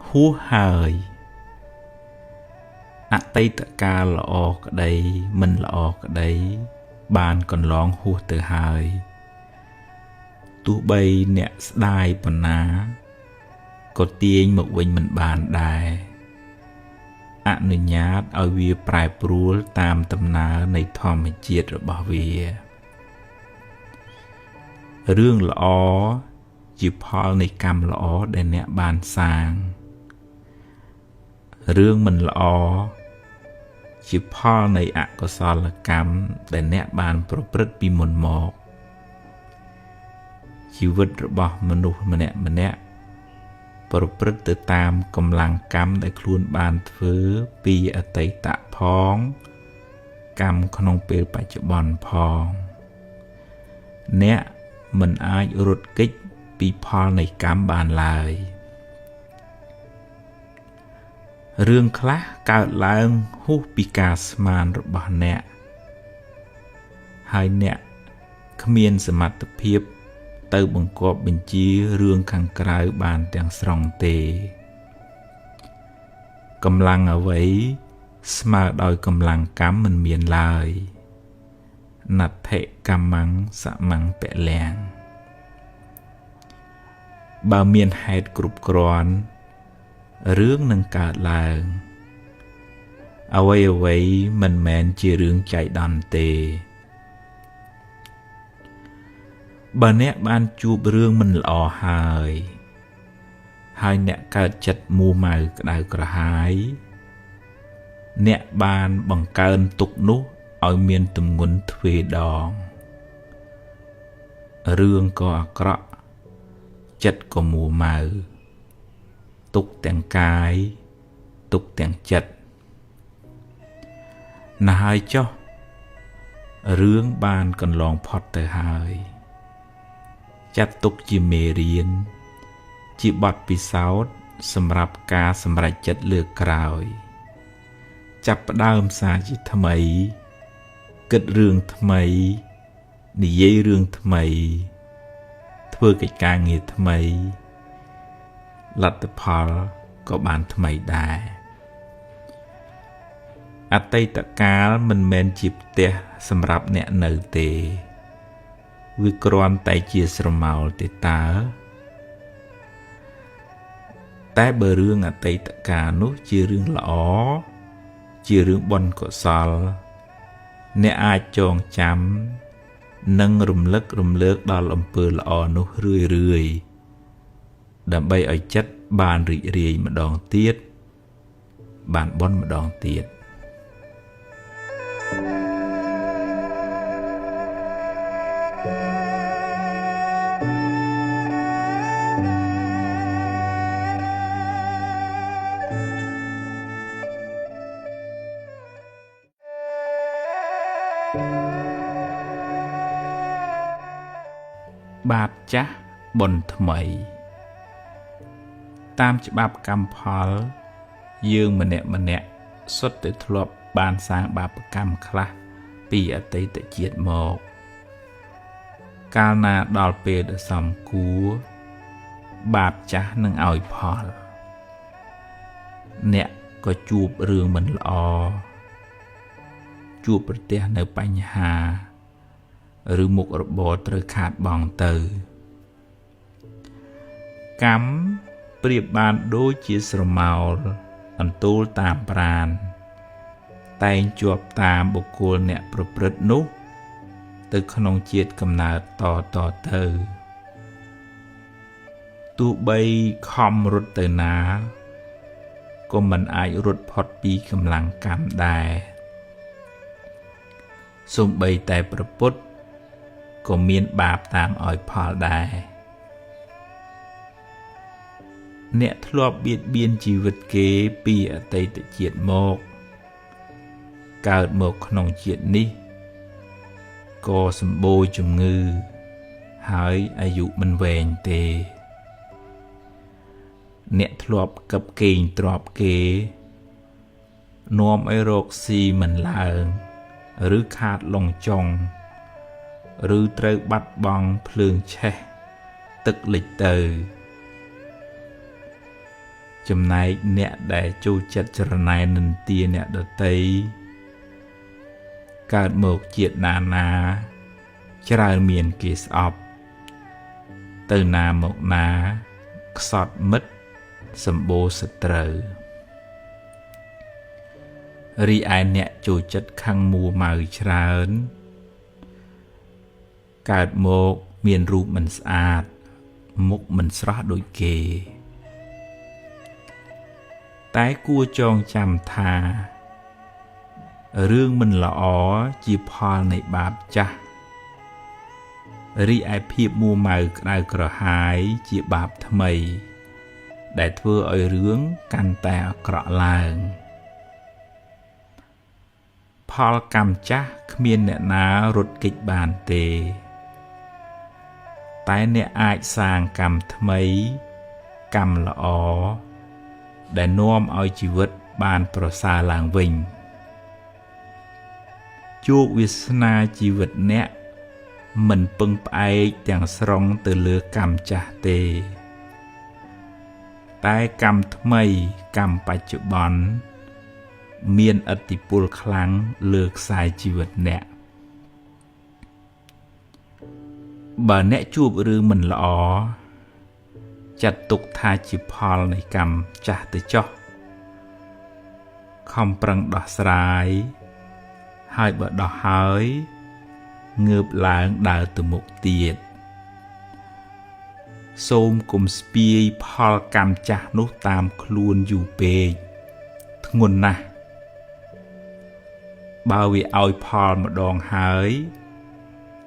ហួសហើយអតីតកាលល្អក្តីមិនល្អក្តីបានកន្លងហួសទៅហើយទោះបីអ្នកស្ដាយប៉ុណ្ណាក៏ទាញមកវិញមិនបានដែរអនុញ្ញាតឲ្យវាប្រែប្រួលតាមដំណើរនៃធម្មជាតិរបស់វារឿងល្អជាផលនៃកម្មល្អដែលអ្នកបានសាងរឿងមិនល្អជាផលនៃអកុសលកម្មដែលអ្នកបានប្រព្រឹត្តពីមុនមកជីវិតរបស់មនុស្សម្នាក់ម្នាក់ប្រព្រឹត្តទៅតាមកម្លាំងកម្មដែលខ្លួនបានធ្វើពីអតីតផងកម្មក្នុងពេលបច្ចុប្បន្នផងអ្នកមិនអាចរត់គេចពីផលនៃកម្មបានឡើយរឿងខ្លះកើតឡើងហួសពីការស្មានរបស់អ្នកហើយអ្នកគ្មានសមត្ថភាពទៅបង្គាប់បញ្ជារឿងខាងក្រៅបានទាំងស្រុងទេកម្លាំងអ្វីស្មើដោយកម្លាំងកម្មមិនមានឡើយណដ្ឋិកម្មੰសមੰពលំបើមានហេតុគ្រប់គ្រាន់រឿងនឹងកើតឡើងអ្វីអ្វីមិនមែនជារឿងចៃដន្យទេបើអ្នកបានជួបរឿងមិនល្អហើយហើយអ្នកកើតចិត្តមួម៉ៅក្តៅក្រហាយអ្នកបានបង្កើនទុក្ខនោះឲ្យមានទម្ងន់ទ្វេដងរឿងក៏អាក្រក់ចិត្តក៏មួម៉ៅទុក្ខទាំងកាយទុក្ខទាំងចិត្តណាស់ហើយចុះរឿងបានកន្លងផុតទៅហើយចាត់ទុកជាមេរៀនជាបទពិសោធន៍សម្រាប់ការសម្រេចចិត្តលើកក្រោយចាប់ផ្ដើមសារជាថ្មីគិតរឿងថ្មីនិយាយរឿងថ្មីធ្វើកិច្ចការងារថ្មីលទ្ធផលក៏បានថ្មីដែរអតីតកាលមិនមែនជាផ្ទះសម្រាប់អ្នកនៅទេវាគ្រាន់តែជាស្រមោលទេតើតែបើរឿងអតីតកាលនោះជារឿងល្អជារឿងបុណ្យកុសលអ្នកអាចចងចាំនិងរំលឹករំលើកដល់អំពើល្អនោះរឿយរឿយដើម្បីឲ្យចិត្តបានរីករាយម្ដងទៀតបានបុណ្យម្ដងទៀតបាបចាស់បុណ្យថ្មីតាមច្បាប់កម្មផលយើងម្នាក់ម្នាក់សុទ្ធតែធ្លាប់បានសាងបាបកម្មខ្លះពីអតីតជាតិមកកាលណាដល់ពេលដ៏សមគួរបាបចាស់នឹងឲ្យផលអ្នកក៏ជួបរឿងមិនល្អជួបប្រទះនៅបញ្ហាឬមុខរបរត្រូវខាតបង់ទៅកម្មប្រៀបបានដូចជាស្រមោលអន្ទូលតាមប្រាណតែងជាប់តាមបុគ្គលអ្នកប្រព្រឹត្តនោះទៅក្នុងជាតិកំណើតតតទៅទោះបីខំរត់ទៅណាក៏មិនអាចរត់ផុតពីកម្លាំងកម្មដែរសូម្បីតែព្រះពុទ្ធក៏មានបាបតាមឲ្យផលដែរអ្នកធ្លាប់បៀតបៀនជីវិតគេពីអតីតជាតិមកកើតមកក្នុងជាតិនេះក៏សម្បូរជំងឺហើយអាយុមិនវែងទេអ្នកធ្លាប់កឹបកេងទ្របគេនាំឲ្យរកស៊ីមិនឡើងឬខាតលងចុងឬត្រូវបាត់បង់ភ្លើងឆេះ ទឹកលិចទៅចំណែកអ្នកដែលចូលចិត្តច្រណែននិន្ទាអ្នកដទៃកើតមកជាតិណាណាច្រើនមានគេស្អប់ទៅណាមកណាខ្សត់មិត្តសម្បូរសត្រូវរីឯអ្នកចូលចិត្តខឹងមួម៉ៅច្រើនកើតមកមានរូបមិនស្អាតមុខមិនស្រស់ដូចគេតែគួរចងចាំថារឿងមិនល្អជាផលនៃបាបចាស់រីឯភាពមួម៉ៅក្តៅក្រហាយជាបាបថ្មីដែលធ្វើឲ្យរឿងកាន់តែអាក្រក់ឡើងផលកម្មចាស់គ្មានអ្នកណារត់គេចបានទេតែអ្នកអាចសាងកម្មថ្មីកម្មល្អដែលនាំឲ្យជីវិតបានប្រសើរឡើងវិញជោគវាសនាជីវិតអ្នកមិនពឹងផ្អែកទាំងស្រុងទៅលើកម្មចាស់ទេតែកម្មថ្មីកម្មបច្ចុប្បន្នមានឥទ្ធិពលខ្លាំងលើខ្សែជីវិតអ្នកបើអ្នកជួបរឿងមិនល្អចាត់ទុកថាជាផលនៃកម្មចាស់ទៅចុះខំប្រឹងដោះស្រាយហើយបើដោះហើយងើបឡើងដើរទៅមុខទៀតសូមកុំស្ពាយផលកម្មចាស់នោះតាមខ្លួនយូរពេកធ្ងន់ណាស់បើវាឲ្យផលម្ដងហើយ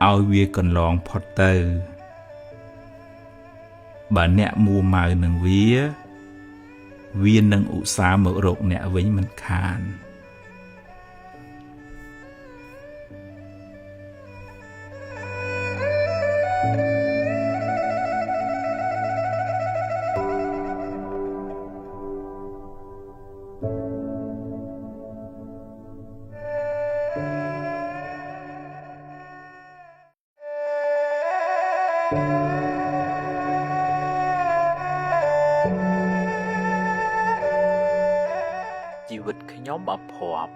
ឲ្យវាកន្លងផុតទៅបើអ្នកមួម៉ៅនឹងវានឹងឧស្សាហ៍មករកអ្នកវិញមិនខានជីវិតខ្ញុំអភ័ព្វ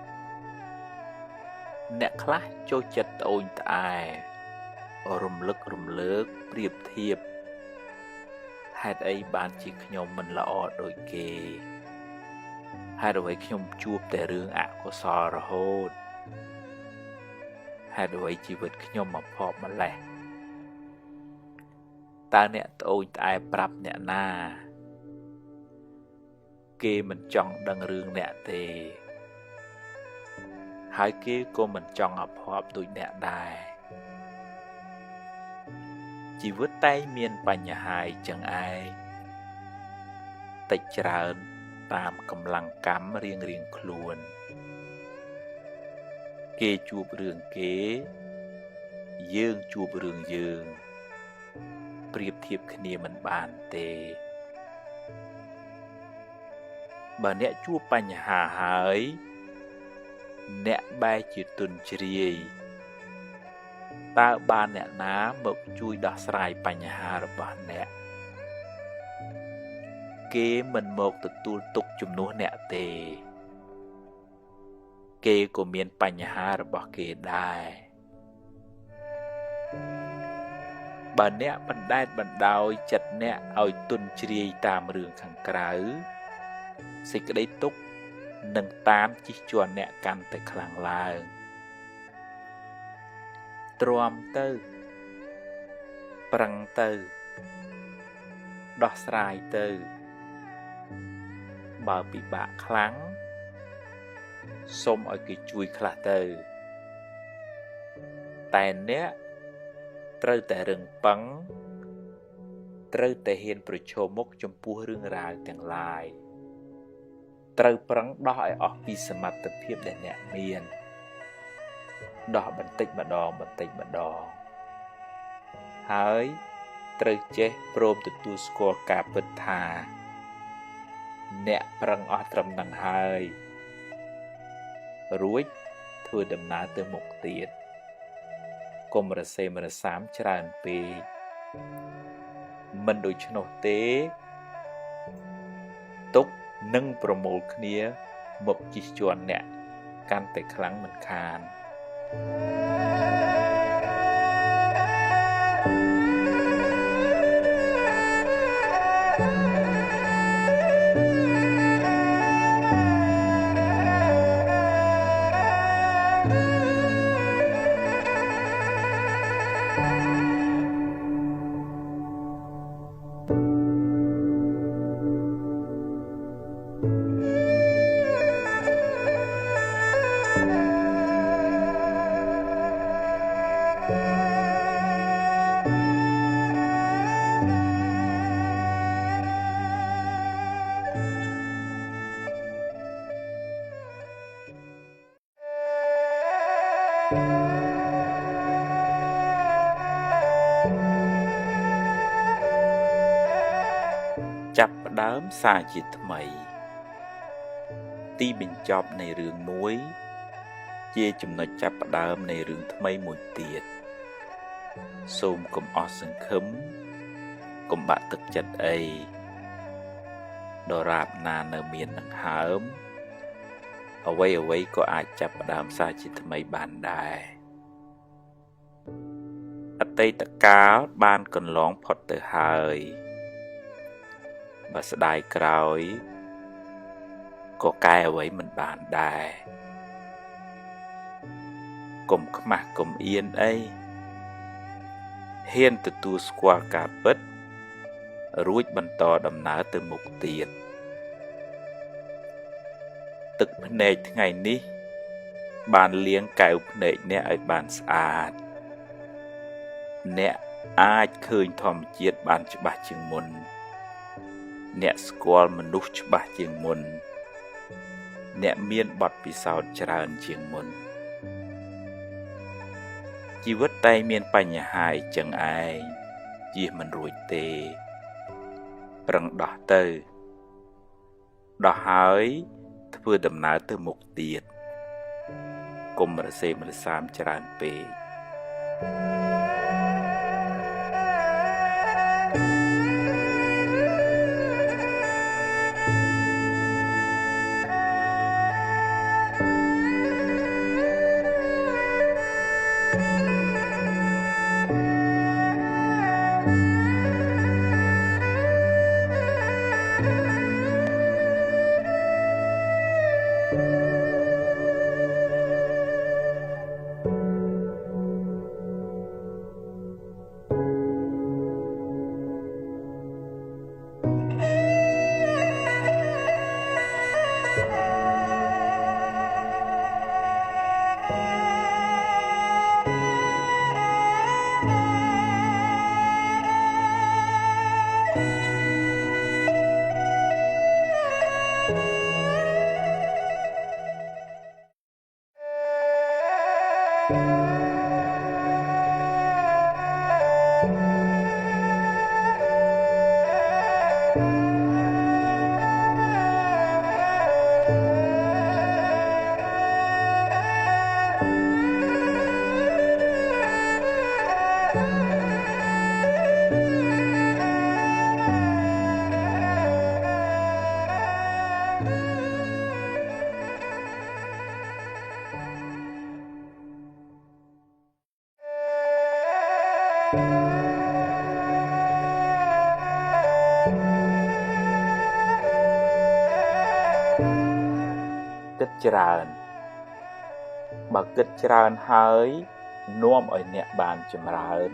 អ្នកខ្លះចូលចិត្តត្អូញត្អែរំលឹករំលើកប្រៀបធៀបហេតុអីបានជាខ្ញុំមិនល្អដូចគេហេតុអ្វីខ្ញុំជួបតែរឿងអកុសលរហូតហេតុអ្វីជីវិតខ្ញុំអភ័ព្វម្ល៉េះតើអ្នកត្អូញត្អែប្រាប់អ្នកណាគេមិនចង់ដឹងរឿងអ្នកទេហើយគេក៏មិនចង់អភ័ព្វដូចអ្នកដែរជីវិតតែងមានបញ្ហាចឹងឯងតិចច្រើនតាមកម្លាំងកម្មរៀងៗខ្លួនគេជួបរឿងគេយើងជួបរឿងយើងប្រៀបធៀបគ្នាមិនបានទេបើអ្នកជួបបញ្ហាហើយអ្នកបែរជាទន់ជ្រាយតើបានអ្នកណាមកជួយដោះស្រាយបញ្ហារបស់អ្នកគេមិនមកទទួលទុក្ខជំនួសអ្នកទេគេក៏មានបញ្ហារបស់គេដែរបើអ្នកបណ្ដែតបណ្ដោយចិត្តអ្នកឲ្យទន់ជ្រាយតាមរឿងខាងក្រៅសេចក្តីទុក្ខនឹងតាមជិះជាន់អ្នកកាន់តែខ្លាំងឡើងទ្រាំទៅប្រឹងទៅដោះស្រាយទៅបើពិបាកខ្លាំងសូមឲ្យគេជួយខ្លះទៅតែអ្នកត្រូវតែរឹងប៉ឹងត្រូវតែហ៊ានប្រឈមមុខចំពោះរឿងរ៉ាវទាំងឡាយត្រូវប្រឹងដោះឲ្យអស់ពីសមត្ថភាពដែលអ្នកមានដោះបន្តិចម្ដងបន្តិចម្ដងហើយត្រូវចេះព្រមទទួលស្គាល់ការពិតថាអ្នកប្រឹងអស់ត្រឹមនឹងហើយរួចធ្វើដំណើរទៅមុខទៀតកុំរសេមរសាមច្រើនពេក មិនដូច្នោះទេទុក្ខនឹងប្រមូលគ្នាមកជិះជាន់អ្នកកាន់តែខ្លាំងមិនខានចាប់ផ្ដើមសារជាថ្មីទីបញ្ចប់នៃរឿងមួយជាចំណុចចាប់ផ្ដើមនៃរឿងថ្មីមួយទៀតសូមកុំអស់សង្ឃឹមកុំបាក់ទឹកចិត្តអីដរាបណានៅមានដង្ហើមអ្វីៗក៏អាចចាប់ផ្ដើមសារជាថ្មីបានដែរអតីតកាលបានកន្លងផុតទៅហើយបើស្ដាយក្រោយក៏កែអ្វីមិនបានដែរកុំខ្មាស់កុំអៀនអីហ៊ានទទួលស្គាល់ការពិតរួចបន្តដំណើរទៅមុខទៀតទឹកភ្នែកថ្ងៃនេះបានលាងកែវភ្នែកអ្នកឲ្យបានស្អាតអ្នកអាចឃើញធម្មជាតិបានច្បាស់ជាងមុនអ្នកស្គាល់មនុស្សច្បាស់ជាងមុនអ្នកមានបទពិសោធន៍ច្រើនជាងមុនជីវិតតែមានបញ្ហាអញ្ចឹងឯងជៀសមិនរួចទេប្រឹងដោះទៅដោះហើយធ្វើដំណើរទៅមុខទៀតកុំរសេមរសាមច្រើនពេកគិតច្រើនបើគិតច្រើនហើយនាំឲ្យអ្នកបានចម្រើន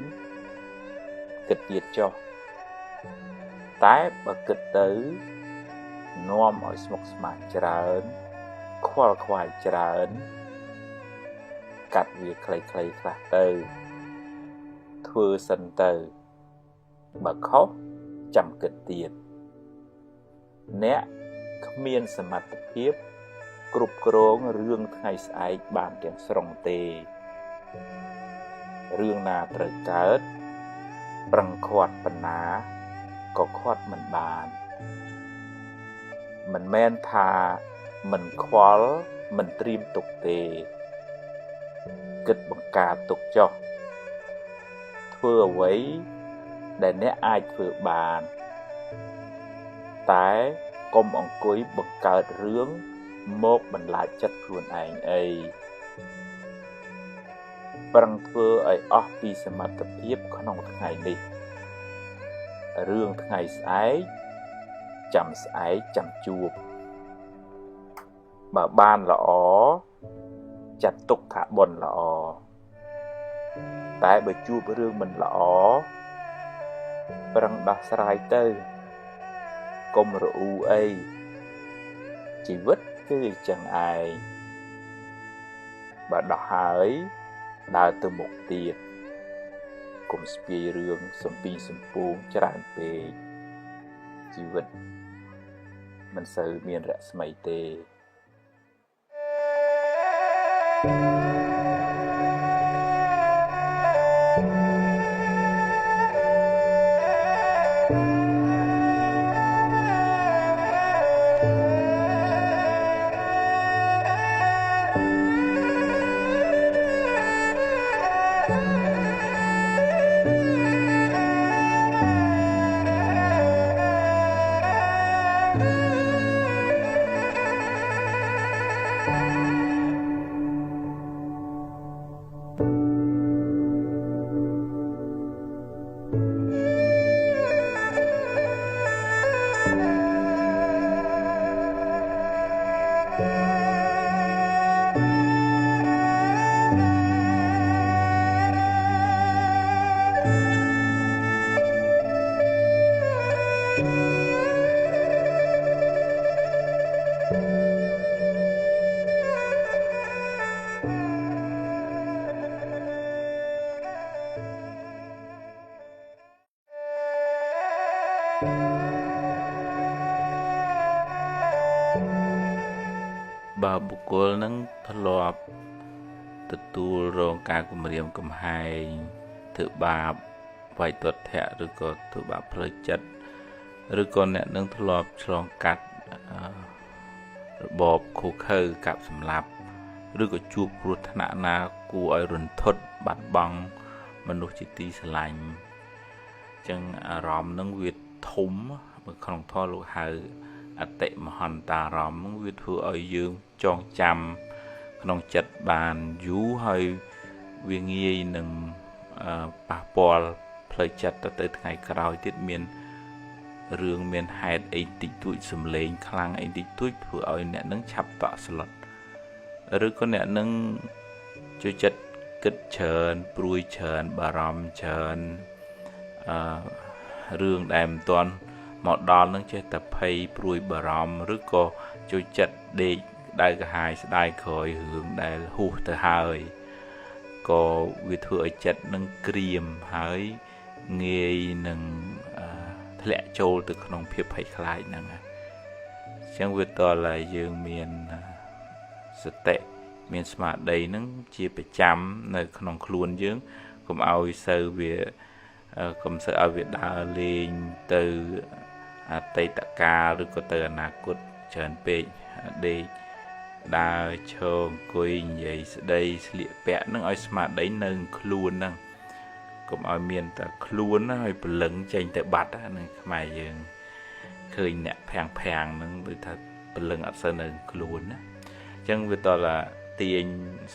គិតទៀតចុះតែបើគិតទៅនាំឲ្យស្មុគស្មាញច្រើនខ្វល់ខ្វាយច្រើនកាត់វាខ្លីៗខ្លះទៅធ្វើសិនទៅបើខុសចាំគិតទៀតអ្នកគ្មានសមត្ថភាពគ្រប់គ្រងរឿងថ្ងៃស្អែកបានទាំងស្រុងទេរឿងណាត្រូវកើតប្រឹងខាត់បណ្ណាក៏ខាត់មិនបានមិនមែនថាមិនខ្វល់មិនត្រៀមទុកទេគិតបង្ការទុកចុះធ្វើអ្វី ដែលអ្នកអាចធ្វើបានតែកុំអង្គុយបង្កើតរឿងមកបន្លាចចិត្តខ្លួនឯងអីប្រឹងធ្វើឲ្យអស់ពីសមត្ថភាពក្នុងថ្ងៃនេះរឿងថ្ងៃស្អែកចាំស្អែកចាំជួបបើបានល្អចាត់ទុកថាបុណ្យល្អតែបើជួបរឿងមិនល្អប្រឹងដោះស្រាយទៅកុំរអ៊ូអីជីវិតគឺអញ្ចឹងឯងបើដោះហើយដើរទៅមុខទៀតកុំស្ពាយរឿងសំពីងសំពងច្រើនពេកជីវិតមិនសូវមានរស្មីទេបើបុគ្គលនឹងធ្លាប់ទទួលរងការគំរាមកំហែងធ្វើបាបវាយទាត់ធាក់ឬក៏ធ្វើបាបផ្លូវចិត្តឬក៏អ្នកនឹងធ្លាប់ឆ្លងកាត់របបឃោឃៅកាប់សម្លាប់ឬក៏ជួបគ្រោះថ្នាក់ណាគួរឲ្យរន្ធត់បាត់បង់មនុស្សជាទីស្រឡាញ់អញ្ចឹងអារម្មណ៍នឹងវាធំក្នុងធម៌លោកហៅអតិមហន្តារម្មណ៍វាធ្វើឲ្យយើងចងចាំក្នុងចិត្តបានយូរហើយវាងាយនឹងប៉ះពាល់ផ្លូវចិត្តទៅថ្ងៃក្រោយទៀតមានរឿងមានហេតុអីតិចតួចសំឡេងខ្លាំងអីតិចតួចធ្វើឲ្យអ្នកនឹងឆាប់តក់ស្លុតឬក៏អ្នកនឹងចូលចិត្តគិតច្រើនព្រួយច្រើនបារម្ភច្រើនរឿងដែលមិនទាន់មកដល់នឹងចេះតែភ័យព្រួយបារម្ភឬក៏ចូលចិត្តដេកក្តៅក្រហាយស្ដាយក្រោយរឿងដែលហួសទៅហើយក៏វាធ្វើឲ្យចិត្តនឹងក្រៀមហើយងាយនឹងធ្លាក់ចូលទៅក្នុងភាពភ័យខ្លាចហ្នឹងអញ្ចឹងវាតើឡើយយើងមានសតិមានស្មារតីហ្នឹងជាប្រចាំនៅក្នុងខ្លួនយើងកុំឲ្យសូវវាកុំសូវឲ្យវាដើរលេងទៅអតីតកាលឬក៏ទៅអនាគតច្រើនពេកដេកដើរឈរអង្គុយនិយាយស្ដីស្លៀកពាក់នឹងឲ្យស្មារតីនៅខ្លួនហ្នឹងកុំឲ្យមានតែខ្លួនណាឲ្យព្រលឹងចេញទៅបាត់ហ្នឹងខ្មែរយើងឃើញអ្នកភាំងភាំងហ្នឹងដូចថាព្រលឹងអត់សូវនៅខ្លួនណាអញ្ចឹងវាតើទាញ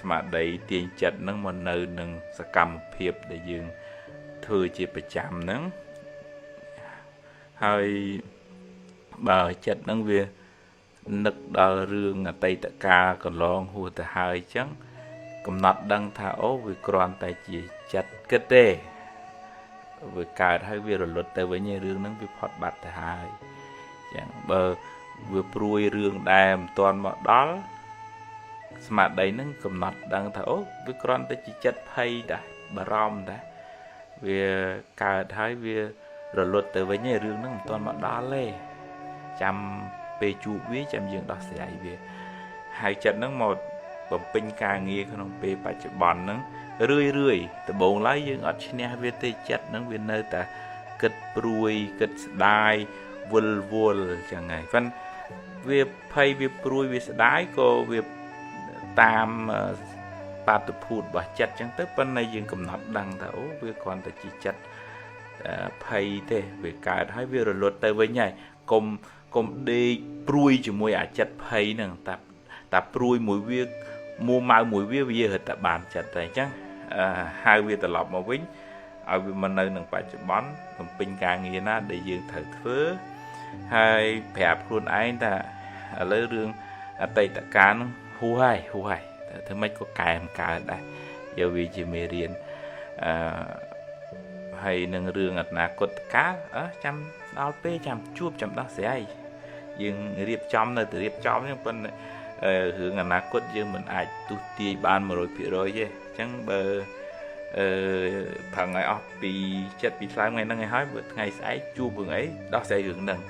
ស្មារតីទាញចិត្តហ្នឹងមកនៅនឹងសកម្មភាពដែលយើងធ្វើជាប្រចាំហ្នឹងហើយបើចិត្តហ្នឹងវានឹកដល់រឿងអតីតកាលកន្លងហួសទៅហើយអញ្ចឹងកំណត់ដឹងថាអូវាគ្រាន់តែជាចិត្តគិតទេវាកើតហើយវារលត់ទៅវិញរឿងហ្នឹងវាផុតបាត់ទៅហើយអញ្ចឹងបើវាព្រួយរឿងដែលមិនទាន់មកដល់ស្មារតីហ្នឹងកំណត់ដឹងថាអូវាគ្រាន់តែជាចិត្តភ័យដែរបារម្ភដែរវាកើតហើយវារលត់ទៅវិញឯរឿងហ្នឹងមិនទាន់មកដល់ទេចាំពេលជួបវាចាំយើងដោះស្រាយវាហើយចិត្តហ្នឹងមកបំពេញការងារក្នុងពេលបច្ចុប្បន្នហ្នឹងរឿយរឿយដំបូងឡើយយើងអត់ឈ្នះវាទេចិត្តហ្នឹងវានៅតែគិតព្រួយគិតស្ដាយវិលវល់ចឹងហើយប៉ុន្តែវាភ័យវាព្រួយវាស្ដាយក៏វាតាមបាតុភូតរបស់ចិត្តចឹងទៅប៉ុន្តែយើងកំណត់ដឹងថាអូវាគ្រាន់តែជាចិត្ត ភ័យទេវាកើតហើយវារលត់ទៅវិញហើយកុំដេកព្រួយជាមួយអាចិត្តភ័យហ្នឹងតាព្រួយមួយវាមួម៉ៅមួយវាវារត់តែបានចិត្តតែអញ្ចឹងហៅវាត្រឡប់មកវិញឲ្យវាមកនៅនឹងបច្ចុប្បន្នបំពេញការងារណាដែលយើងត្រូវធ្វើហើយប្រាប់ខ្លួនឯងថាឥឡូវរឿងអតីតកាលហ្នឹងហួសហើយតែធ្វើម៉េចក៏កែមិនកើតដែរយកវាជាមេរៀនអឺហើយនឹងរឿងអនាគតកាលចាំដល់ពេលចាំជួបចាំដោះស្រាយយើងរៀបចំនៅតែរៀបចំហ្នឹងប៉ុន្តែរឿងអនាគតយើងមិនអាចទស្សន៍ទាយបាន 100% ទេអញ្ចឹងបើប្រឹងឲ្យអស់ពីចិត្តពីថ្លើមថ្ងៃហ្នឹងឲ្យហើយបើថ្ងៃស្អែកជួបរឿងអីដោះស្រាយរឿងហ្នឹង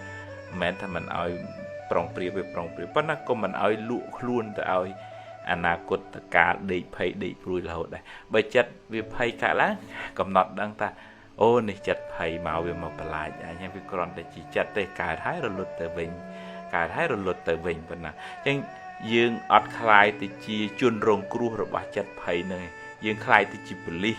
មិនមែនថាមិនឲ្យប្រុងប្រៀបវាប្រុងប្រៀបប៉ុន្តែក៏មិនឲ្យលក់ខ្លួនទៅឲ្យអនាគតកាលដេកភ័យដេកព្រួយរហូតដែរបើចិត្តវាភ័យកាក់ឡើងកំណត់ដឹងថាអូនេះចិត្តភ័យមកវាមកបន្លាចអញវាគ្រាន់តែជាចិត្តទេកើតហើយរលត់ទៅវិញកើតហើយរលត់ទៅវិញប៉ុណ្ណាអញ្ចឹងយើងអត់ខ្លាយទៅជាជនរងគ្រោះរបស់ចិត្តភ័យហ្នឹងយើងខ្លាយទៅជាប៉ូលីស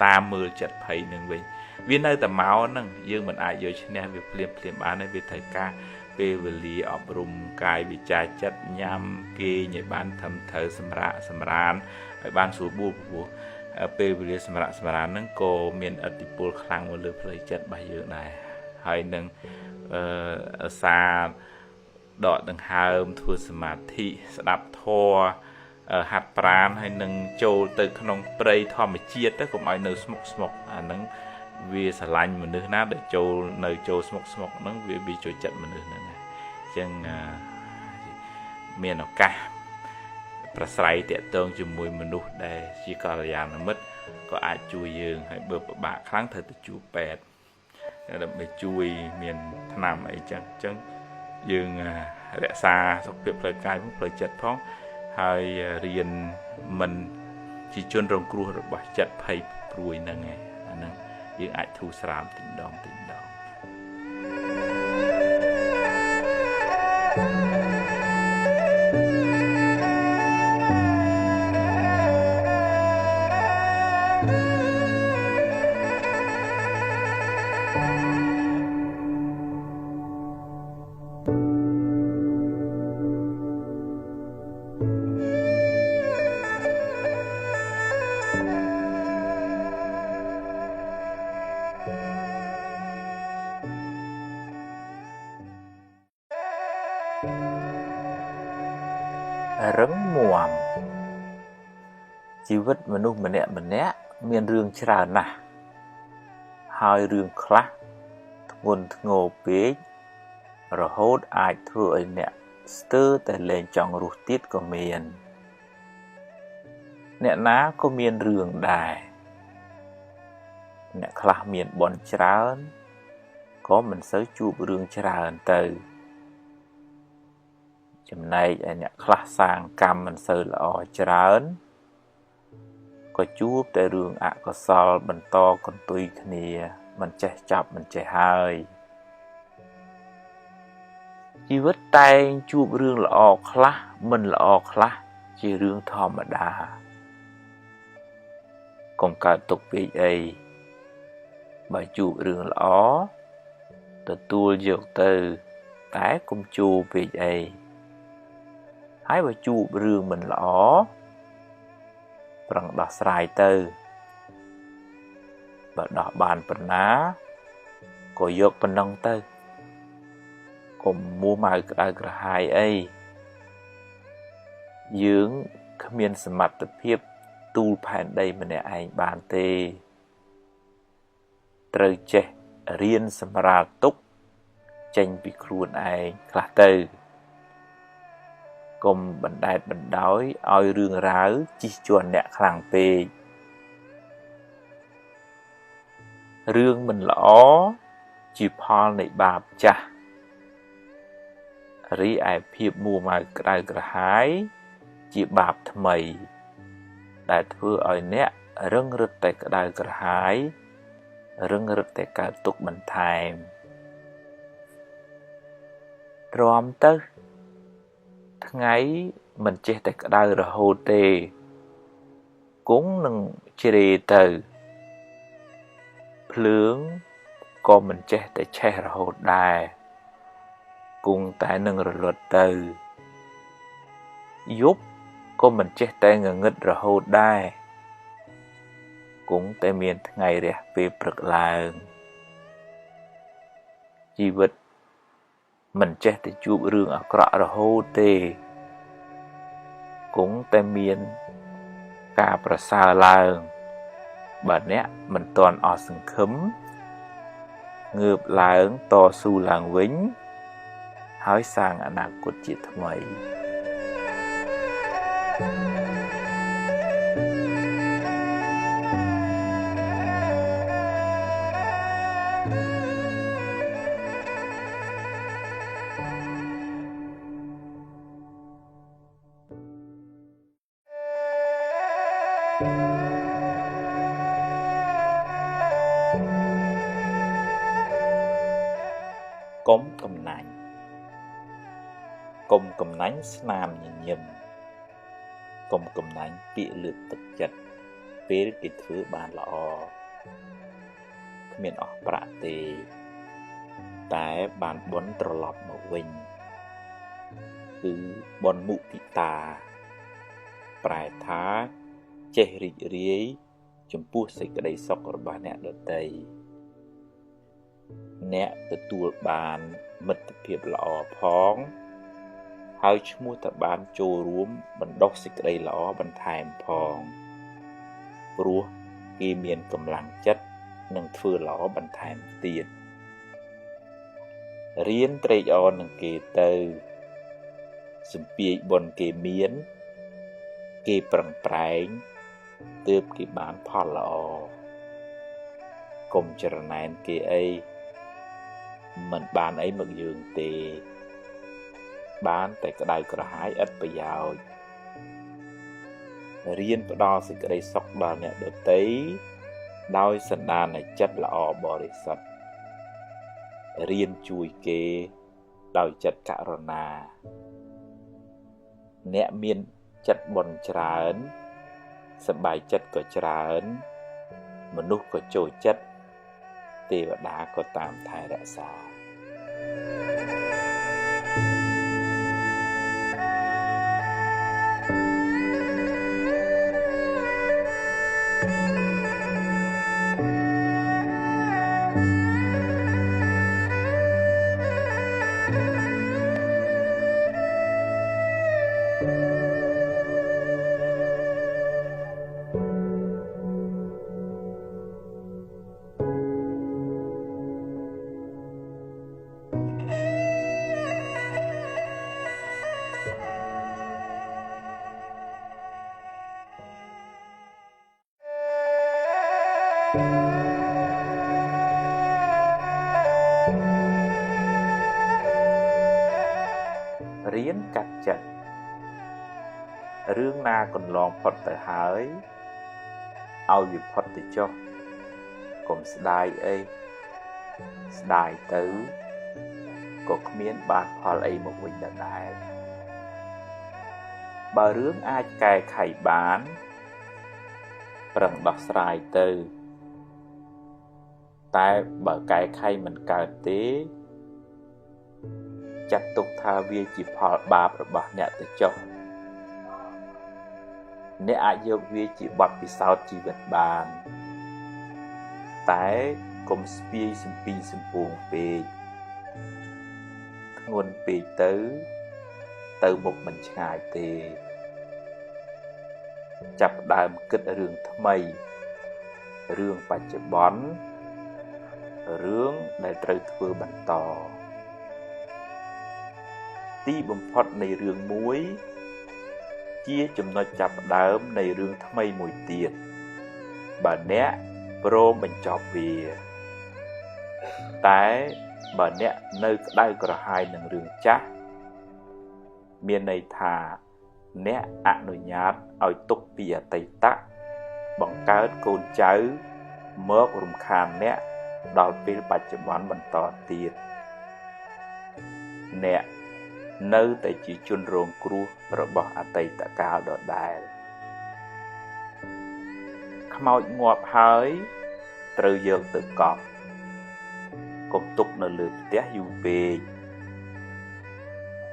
តាមមើលចិត្តភ័យហ្នឹងវិញវានៅតែមកហ្នឹងយើងមិនអាចយកឈ្នះវាភ្លាមភ្លាមបានទេវាត្រូវការពេលវេលាអប់រំកាយវិចារចិត្តញ៉ាំគេងឲ្យបានត្រឹមត្រូវសម្រាកសម្រានឲ្យបានស្រួលបួលព្រោះពេលវេលាសម្រាកសម្រានហ្នឹងក៏មានឥទ្ធិពលខ្លាំងមកលើផ្លូវចិត្តរបស់យើងដែរហើយនឹងសារដកដង្ហើមធ្វើសមាធិស្ដាប់ធម៌ហាត់ប្រាណហើយនឹងចូលទៅក្នុងព្រៃធម្មជាតិទៅកុំឲ្យនៅស្មុកស្មុកអាហ្នឹងវាស្រឡាញ់មនុស្សណាដែលចូលនៅចូលស្មុកស្មុកហ្នឹងវាចូលចិត្តមនុស្សហ្នឹងអញ្ចឹងមានឱកាសប្រស្រ័យតាក់ទងជាមួយមនុស្សដែលជាកល្យាណមិត្តក៏អាចជួយយើងហើយបើពិបាកខ្លាំងត្រូវទៅជួបពេទ្យដើម្បីជួយមានថ្នាំអីចឹងអញ្ចឹងយើងរក្សាសុខភាពផ្លូវកាយផងផ្លូវចិត្តផងហើយរៀនមិនជាជនរងគ្រោះរបស់ចិត្តភ័យព្រួយហ្នឹងឯងអាហ្នឹងយើងអាចធូរស្រាលតិចម្ដងតិចម្ដងរឹងមាំជីវិតមនុស្សម្នាក់ម្នាក់មានរឿងច្រើនណាស់ហើយរឿងខ្លះធ្ងន់ធ្ងរពេករហូតអាចធ្វើឲ្យអ្នកស្ទើរតែលែងចង់រស់ទៀតក៏មានអ្នកណាក៏មានរឿងដែរអ្នកខ្លះមានបុណ្យច្រើនក៏មិនសូវជួបរឿងច្រើនទៅចំណែកឯអ្នកខ្លះសាងកម្មមិនសូវល្អច្រើនក៏ជួបតែរឿងអកុសលបន្តកន្ទុយគ្នាមិនចេះចាប់មិនចេះហើយជីវិតតែងជួបរឿងល្អខ្លះមិនល្អខ្លះជារឿងធម្មតាកុំកើតទុកពេកអីបើជួបរឿងល្អទទួលយកទៅតែកុំជួពេកអីហើយបើជួបរឿងមិនល្អប្រឹងដោះស្រាយទៅបើដោះបានប៉ុណ្ណាក៏យកប៉ុណ្ណឹងទៅកុំមួម៉ៅក្តៅក្រហាយអីយើងគ្មានសមត្ថភាពទូលផែនដីម្នាក់ឯងបានទេត្រូវចេះរៀនសម្រាលទុក្ខចេញពីខ្លួនឯងខ្លះទៅកុំបណ្ដែតបណ្ដោយឲ្យរឿងរ៉ាវជិះជាន់អ្នកខ្លាំងពេករឿងមិនល្អជាផលនៃបាបចាស់រីឯភាពមួម៉ៅក្តៅក្រហាយជាបាបថ្មីដែលធ្វើឲ្យអ្នករឹងរឹតតែក្តៅក្រហាយរឹងរឹតតែកើតទុក្ខបន្ថែមទ្រាំទៅថ្ងៃមិនចេះតែក្តៅរហូតទេគង់នឹងជ្រេទៅភ្លើង ក៏មិនចេះតែឆេះរហូតដែរគង់តែនឹងរលត់ទៅយប់ក៏មិនចេះតែងងឹតរហូតដែរគង់តែមានថ្ងៃរះពេលព្រឹកឡើងជីវិតមិនចេះតែជួបរឿងអាក្រក់រហូតទេគង់តែមានការប្រសើរឡើងបើអ្នកមិនទាន់អស់សង្ឃឹមងើបឡើងតស៊ូឡើងវិញហើយសាងអនាគតជាថ្មីកុំកំណាញ់កុំកំណាញ់ស្នាមញញឹមកុំកំណាញ់ពាក្យលើកទឹកចិត្តពេលគេធ្វើបានល្អគ្មានអស់ប្រាក់ទេតែបានបុណ្យត្រឡប់មកវិញគឺបុណ្យមុទិតាប្រែថាចេះរីករាយចំពោះសេចក្តីសុខរបស់អ្នកដទៃអ្នកទទួលបានមិត្តភាពល្អផងហើយឈ្មោះតបានចូលរួមបណ្ដុះសេចក្តីល្អបន្ថែមផងព្រោះគេមានកម្លាំងចិត្តនឹងធ្វើល្អបន្ថែមទៀតរៀនត្រេកអរនឹងគេទៅសំពាយបុណ្យគេមានគេប្រឹងប្រែងទើបគេបានផលល្អកុំច្រណែនគេអីមិនបានអីមកយើងទេបានតែក្តៅក្រហាយឥតប្រយោជន៍រៀនផ្ដល់សេចក្តីសុខដល់អ្នកដទៃដោយសន្តានចិត្តល្អបរិសុទ្ធរៀនជួយគេដោយចិត្តករុណាអ្នកមានចិត្តបុណ្យច្រើនសប្បាយចិត្តក៏ច្រើនមនុស្សក៏ចូលចិត្តទេវតាក៏តាមថែរក្សារៀនកាត់ចិត្តរឿងណាកន្លងផុតទៅហើយឲ្យវាផុតទៅចុះកុំស្ដាយអីស្ដាយទៅក៏គ្មានបានផលអីមកវិញដដែលបើរឿងអាចកែខៃបានប្រឹងដោះស្រាយទៅតែបើកែខៃមិនកើតទេចាត់ទុកថាវាជាផលបាបរបស់អ្នកទៅចុះអ្នកអាចយកវាជាបទពិសោធន៍ជីវិតបានតែកុំស្ពាយសំពីងសំពួងពេកធ្ងន់ពេកទៅទៅមុខមិនឆ្ងាយទេចាប់ដើមគិតរឿងថ្មីរឿងបច្ចុប្បន្នរឿងដែលត្រូវធ្វើបន្តទីបំផុតនៃរឿងមួយជាចំណុចចាប់ផ្ដើមនៃរឿងថ្មីមួយទៀតបើអ្នកព្រមបញ្ចប់វាតែបើអ្នកនៅក្តៅក្រហាយនឹងរឿងចាស់មានន័យថាអ្នកអនុញ្ញាតឲ្យទុកពីអតីតបង្កើតកូនចៅមករំខានអ្នកដល់ពេលបច្ចុប្បន្នបន្តទៀតអ្នកនៅតែជាជនរងគ្រោះរបស់អតីតកាលដដែលខ្មោចងាប់ហើយត្រូវយកទៅកប់ កុំទុកនៅលើផ្ទះយូរពេក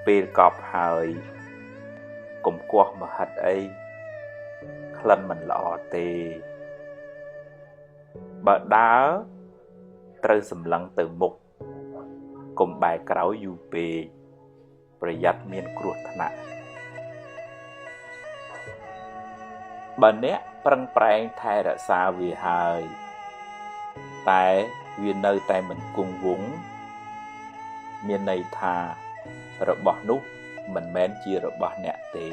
ពេលកប់ហើយកុំគាស់មហិតអីក្លិនមិនល្អទេបើដើរត្រូវសម្លឹងទៅមុខកុំបែរក្រោយយូរពេកប្រយ័ត្នមានគ្រោះថ្នាក់បើអ្នកប្រឹងប្រែងថែរក្សាវាហើយតែវានៅតែមិនគង់វង្សមានន័យថារបស់នោះមិនមែនជារបស់អ្នកទេ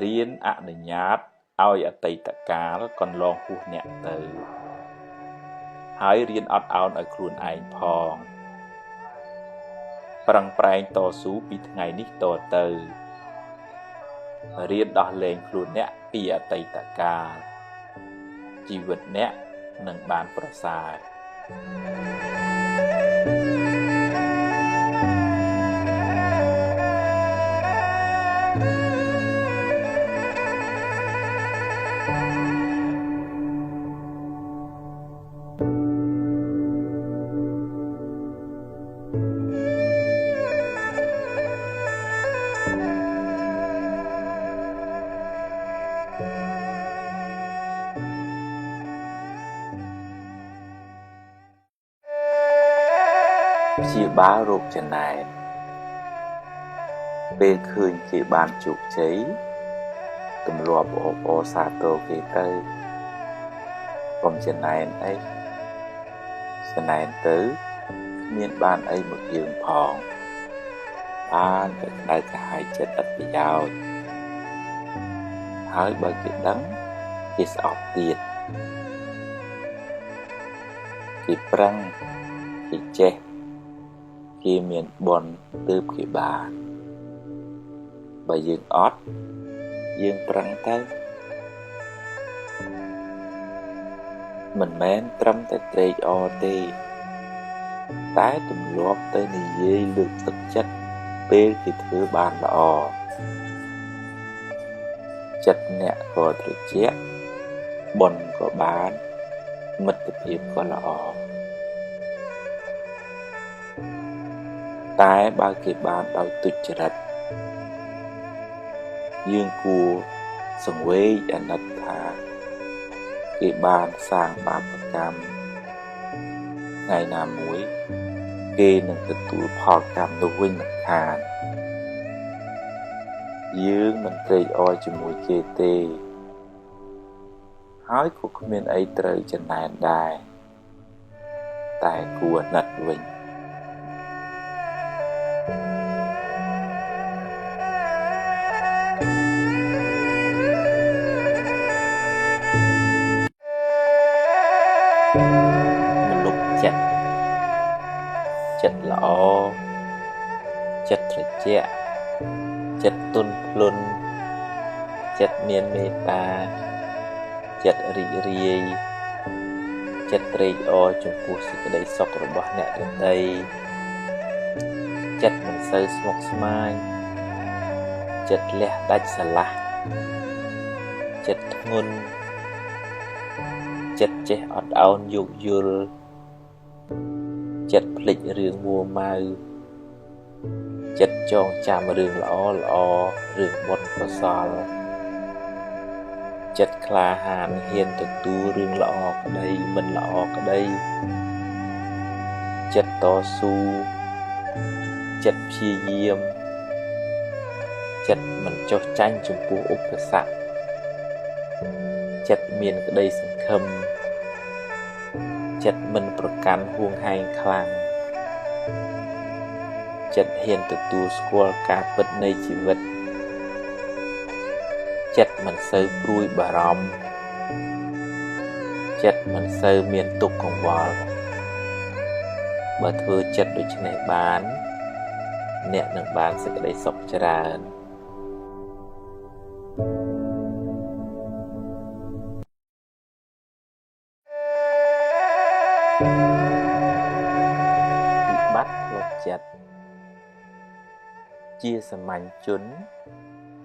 រៀនអនុញ្ញាតឲ្យអតីតកាលកន្លងហួសអ្នកទៅហើយរៀនអត់ឱនឲ្យខ្លួនឯងផងប្រឹងប្រែងតស៊ូពីថ្ងៃនេះតទៅរៀនដោះលែងខ្លួនអ្នកពីអតីតកាលជីវិតអ្នកនឹងបានប្រសើរព្យាបាលរោគចំណែនពេលឃើញគេបានជោគជ័យទម្លាប់អបអរសាទរគេទៅកុំចំណែនអីចំណែនទៅគ្មានបានអីមកយើងផងបានតែក្តៅក្រហាយចិត្តឥតប្រយោជន៍ហើយបើគេដឹងគេស្អប់ទៀតគេប្រឹងគេចេះគេមានបុណ្យទើបគេបានបើយើងអត់យើងប្រឹងទៅមិនមែនត្រឹមតែត្រេកអរទេតែទម្លាប់ទៅនិយាយលើកទឹកចិត្តពេលគេធ្វើបានល្អចិត្តអ្នកក៏ត្រជាក់បុណ្យក៏បានមិត្តភាពក៏ល្អតែបើគេបានដោយទុច្ចរិតយើងគួរសង្វេគអាណិតថាគេបានសាងបាបកម្មថ្ងៃណាមួយគេនឹងទទួលផលកម្មនោះវិញមិនខានយើងមិនត្រេកអរជាមួយគេទេហើយក៏គ្មានអីត្រូវចំណែនដែរតែគួរអាណិតវិញចិត្តចិត្តល្អចិត្តត្រជាក់ចិត្តទន់ភ្លន់ចិត្តមានមេត្តាចិត្តរីករាយចិត្តត្រេកអរចំពោះសេចក្តីសុខរបស់អ្នកដទៃចិត្តមិនសូវស្មុគស្មាញចិត្តលះដាច់ស្រឡះចិត្តធ្ងន់ចិត្តចេះអត់ឱនយោគយល់ចិត្តភ្លេចរឿងមួម៉ៅចិត្តចងចាំរឿងល្អល្អរឿងបុណ្យកុសលចិត្តក្លាហានហ៊ានទទួលរឿងល្អក្តីមិនល្អក្តីចិត្តតស៊ូចិត្តព្យាយាមចិត្តមិនចុះចាញ់ចំពោះឧបសគ្គចិត្តមានក្តីសង្ឃឹមចិត្តមិនប្រកាន់ហួងហែងខ្លាំងចិត្តហ៊ានទទួលស្គាល់ការពិតនៃជីវិតចិត្តមិនសូវព្រួយបារម្ភចិត្តមិនសូវមានទុក្ខកង្វល់បើធ្វើចិត្តដូច្នេះបានអ្នកនឹងបានសេចក្តីសុខច្រើនវិបត្តិផ្លូវចិត្តជាសាមញ្ញជន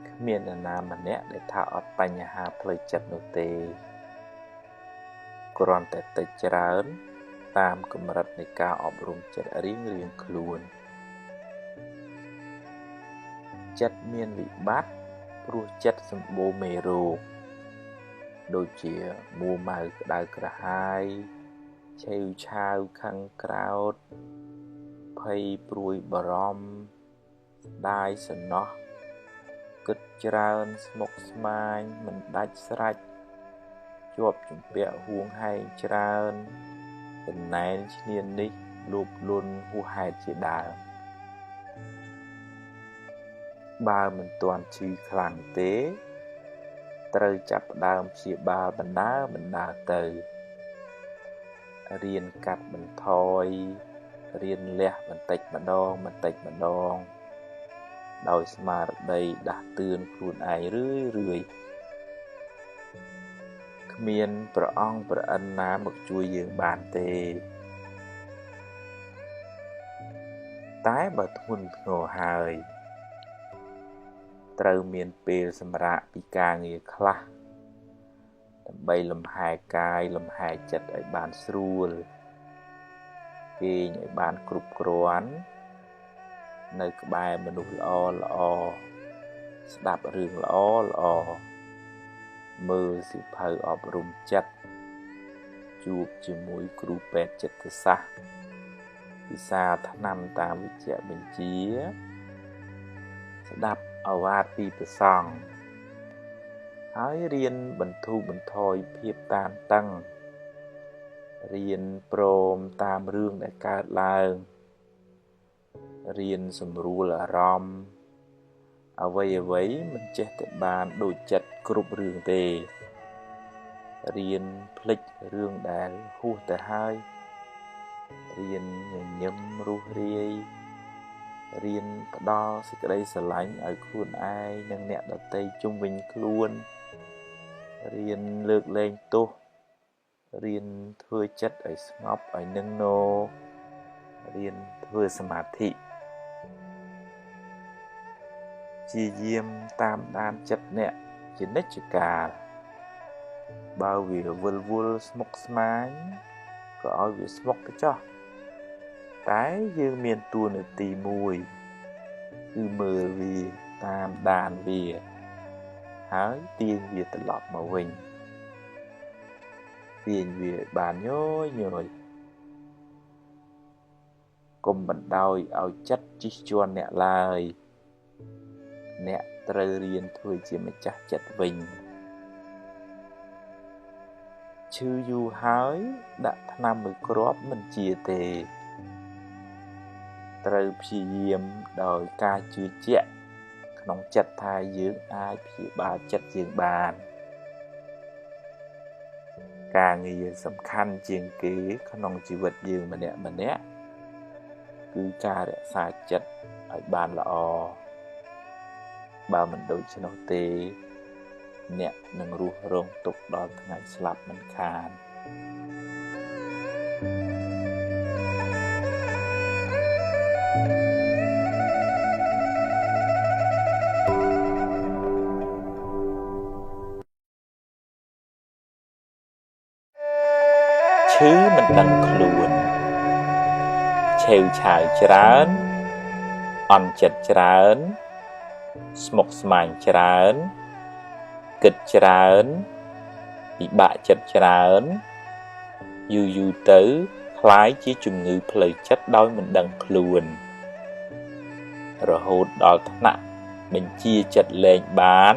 គ្មាននរណាម្នាក់ដែលថាអត់បញ្ហាផ្លូវចិត្តនោះទេគ្រាន់តែតិចច្រើន តាមកម្រិតនៃការអប់រំចិត្តរៀងៗខ្លួនចិត្តមានវិបត្តិព្រោះចិត្តសម្បូរមេរោគដូចជាមួម៉ៅក្តៅក្រហាយឆេវឆាវខឹងក្រោធភ័យព្រួយបារម្ភស្ដាយសំណោះគិតច្រើនស្មុគស្មាញមិនដាច់ស្រេចជាប់ជំពាក់ហួងហែងច្រើនចំណែនឈ្នាននេះលោភលន់ហួសហេតុជាដើមបើមិនទាន់ឈឺខ្លាំងទេត្រូវចាប់ផ្ដើមព្យាបាលបណ្ដើរទៅរៀនកាត់បន្ថយរៀនលះបន្តិចម្ដងដោយស្មារតីដាស់តឿនខ្លួនឯងរឿយៗគ្មានព្រះអង្គព្រះឥន្ទណាមកជួយយើងបានទេតែបើធ្ងន់ធ្ងរហើយត្រូវមានពេលសម្រាកពីការងារខ្លះដើម្បីលំហែកាយលំហែចិត្តឲ្យបានស្រួលគេងឲ្យបានគ្រប់គ្រាន់នៅក្បែរមនុស្សល្អល្អស្ដាប់រឿងល្អល្អមើលសៀវភៅអប់រំចិត្តជួបជាមួយគ្រូពេទ្យចិត្តសាស្ត្រពិសាថ្នាំតាមវិជ្ជបញ្ជាស្ដាប់ឱវាទពីព្រះសង្ឃហើយរៀនបន្ធូរបន្ថយភាពតានតឹងរៀនព្រមតាមរឿងដែលកើតឡើងរៀនសម្រួលអារម្មណ៍អ្វីៗមិនចេះតែបានដូចចិត្តគ្រប់រឿងទេរៀនភ្លេចរឿងដែលហួសទៅហើយរៀនញញឹមរស់រាយរៀនផ្ដល់សេចក្តីស្រឡាញ់ឲ្យខ្លួនឯងនិងអ្នកដទៃជុំវិញខ្លួនរៀនលើកលែងទោសរៀនធ្វើចិត្តឲ្យស្ងប់ឲ្យនឹងណរៀនធ្វើសមាធិជាយាមតាមដានចិត្តអ្នកជានិច្ចកាលបើវាវិលវល់ស្មុគស្មាញក៏ឲ្យវាស្មុគទៅចោះតែយើងមានតួនាទីមួយគឺមើលវាតាមដានវាហើយទាញវាត្រឡប់មកវិញទាញវាបានញយៗកុំបណ្ដោយឲ្យចិត្តជិះជាន់អ្នកឡើយអ្នកត្រូវរៀនធ្វើជាម្ចាស់ចិត្តវិញឈឺយូរហើយដាក់ថ្នាំមួយគ្រាប់មិនជាទេត្រូវព្យាយាមដោយការជឿជាក់ក្នុងចិត្តថាយើងអាចព្យាបាលចិត្តយើងបានការងារសំខាន់ជាងគេក្នុងជីវិតយើងម្នាក់ៗគឺការរក្សាចិត្តឲ្យបានល្អបើមិនដូច្នោះទេអ្នកនឹងរស់រងទុក្ខដល់ថ្ងៃស្លាប់មិនខានឈឺមិនដឹងខ្លួនឆេវឆាវច្រើនអន់ចិត្តច្រើនស្មុគស្មាញច្រើនគិតច្រើនពិបាកចិត្តច្រើនយូរៗទៅក្លាយជាជំងឺផ្លូវចិត្តដោយមិនដឹងខ្លួនរហូតដល់ថ្នាក់បញ្ជាចិត្តលែងបាន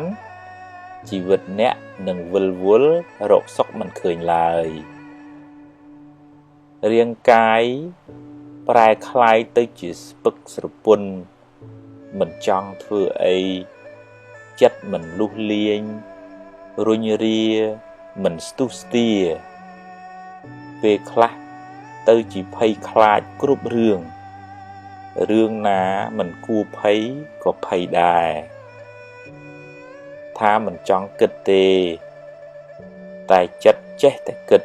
ជីវិតអ្នកនឹងវិលវល់រកសុខមិនឃើញឡើយរាងកាយប្រែក្លាយទៅជាស្ពឹកស្រពន់មិនចង់ធ្វើអីចិត្តមិនលុះលាញរុញរាមិនស្ទុះស្ទាពេលខ្លះទៅជាភ័យខ្លាចគ្រប់រឿងរឿងណាមិនគួរភ័យក៏ភ័យដែរថាមិនចង់គិតទេតែចិត្តចេះតែគិត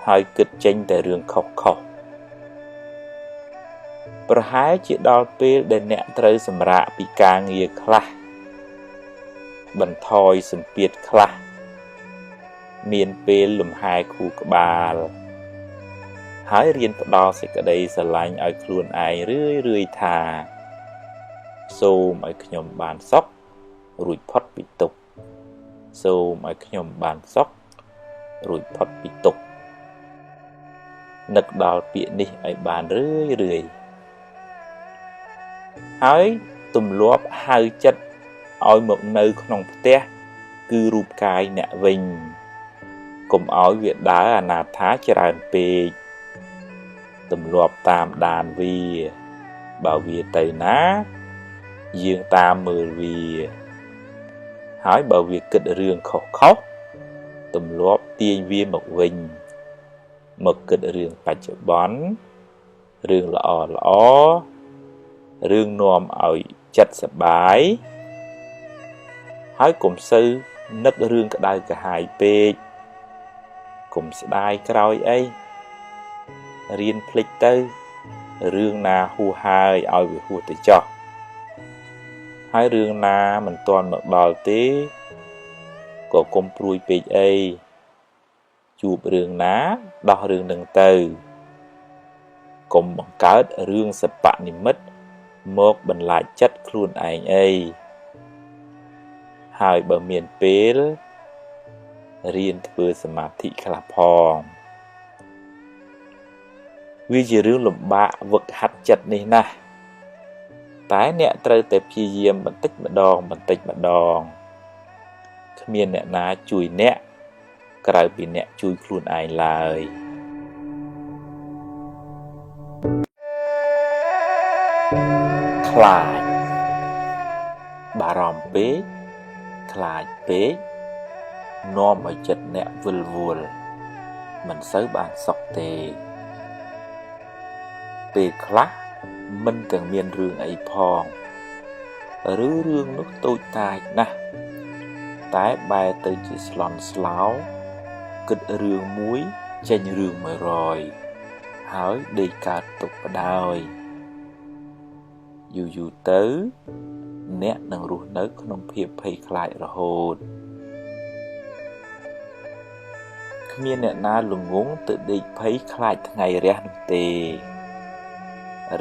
ហើយគិតចេញតែរឿងខុសៗប្រហែលជាដល់ពេលដែលអ្នកត្រូវសម្រាកពីការងារខ្លះបន្ថយសម្ពាធខ្លះមានពេលលំហែខួរក្បាល ហើយរៀនផ្ដល់សេចក្តីស្រឡាញ់ឲ្យខ្លួនឯងរឿយៗថាសូមឲ្យខ្ញុំបានសុខរួចផុតពីទុក្ខសូមឲ្យខ្ញុំបានសុខរួចផុតពីទុក្ខនឹកដល់ពាក្យនេះឲ្យបានរឿយៗហើយទម្លាប់ហៅចិត្តឲ្យមកនៅក្នុងផ្ទះគឺរូបកាយអ្នកវិញកុំឲ្យវាដើរអនាថាច្រើនពេកទម្លាប់តាមដានវាបើវាទៅណាយើងតាមមើលវាហើយបើវាគិតរឿងខុសៗទម្លាប់ទាញវាមកវិញមកគិតរឿងបច្ចុប្បន្នរឿងល្អល្អរឿងនាំឲ្យចិត្តសប្បាយហើយកុំសូវនឹករឿងក្តៅក្រហាយពេកកុំស្ដាយក្រោយអីរៀនភ្លេចទៅរឿងណាហួសហើយឲ្យវាហួសទៅចោះហើយរឿងណាមិនទាន់មកដល់ទេក៏កុំព្រួយពេកអីជួបរឿងណាដោះរឿងនឹងទៅកុំបង្កើតរឿងសបនិមិត្តមកបន្លាចចិត្តខ្លួនឯងអីហើយបើមានពេលរៀនធ្វើសមាធិខ្លះផងវាជារឿងលំបាកវឹកហាត់ចិត្តនេះណាស់តែអ្នកត្រូវតែព្យាយាមបន្តិចម្ដងបន្តិចម្ដងគ្មានអ្នកណាជួយអ្នកក្រៅពីអ្នកជួយខ្លួនឯងឡើយខ្លាចបារម្ភពេកខ្លាចពេកនាំឲ្យចិត្តអ្នកវិលវល់មិនសូវបានសុខទេពេលខ្លះមិនទាំងមានរឿងអីផងឬរឿងនោះតូចតាចណាស់តែបែរទៅជាស្លន់ស្លោគិតរឿងមួយចេញរឿង100ហើយដេកកើតទុកបដ ாய் យូរៗទៅអ្នកនឹងរស់នៅក្នុងភាពភ័យខ្លាចរហូតគ្មានអ្នកណាល្ងង់ទៅដេកភ័យខ្លាចថ្ងៃរះនោះទេ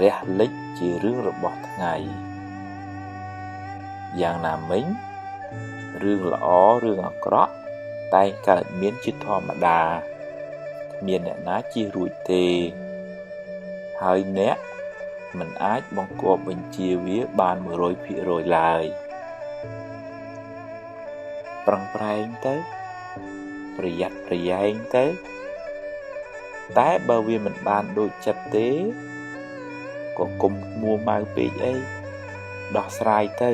រះលិចជារឿងរបស់ថ្ងៃយ៉ាងណាមិញរឿងល្អរឿងអាក្រក់តែងកើតមានជាធម្មតាគ្មានអ្នកណាជៀសរួចទេហើយអ្នកមិនអាចបង្គាប់បញ្ជាវាបាន 100% ឡើយប្រឹងប្រែងទៅប្រយ័ត្នប្រយែងទៅតែបើវាមិនបានដូចចិត្តទេក៏កុំមួម៉ៅពេកអីដោះស្រាយទៅ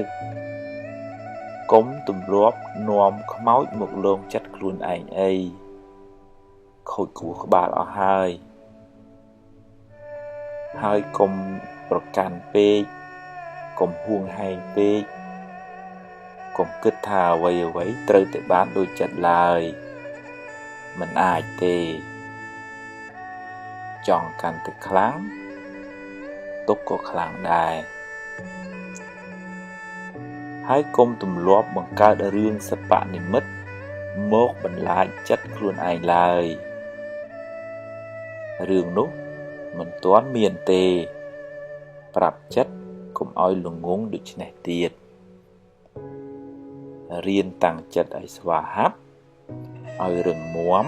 កុំទម្លាប់នាំខ្មោចមកលងចិត្តខ្លួនឯងអីខូចខួរក្បាលអស់ហើយហើយកុំប្រកាន់ពេកកុំហួងហែងពេកកុំគិតថាអ្វីអ្វីត្រូវតែបានដូចចិត្តឡើយមិនអាចទេចង់កាន់តែខ្លាំងទុក្ខក៏ខ្លាំងដែរហើយកុំទម្លាប់បង្កើតរឿងសបនិមិត្តមកបន្លាចចិត្តខ្លួនឯងឡើយរឿងនោះមិនទាន់មានទេប្រាប់ចិត្តកុំឲ្យល្ងង់ដូច្នេះទៀតរៀនតាំងចិត្តឲ្យស្វាហាប់ឲ្យរឹងមាំ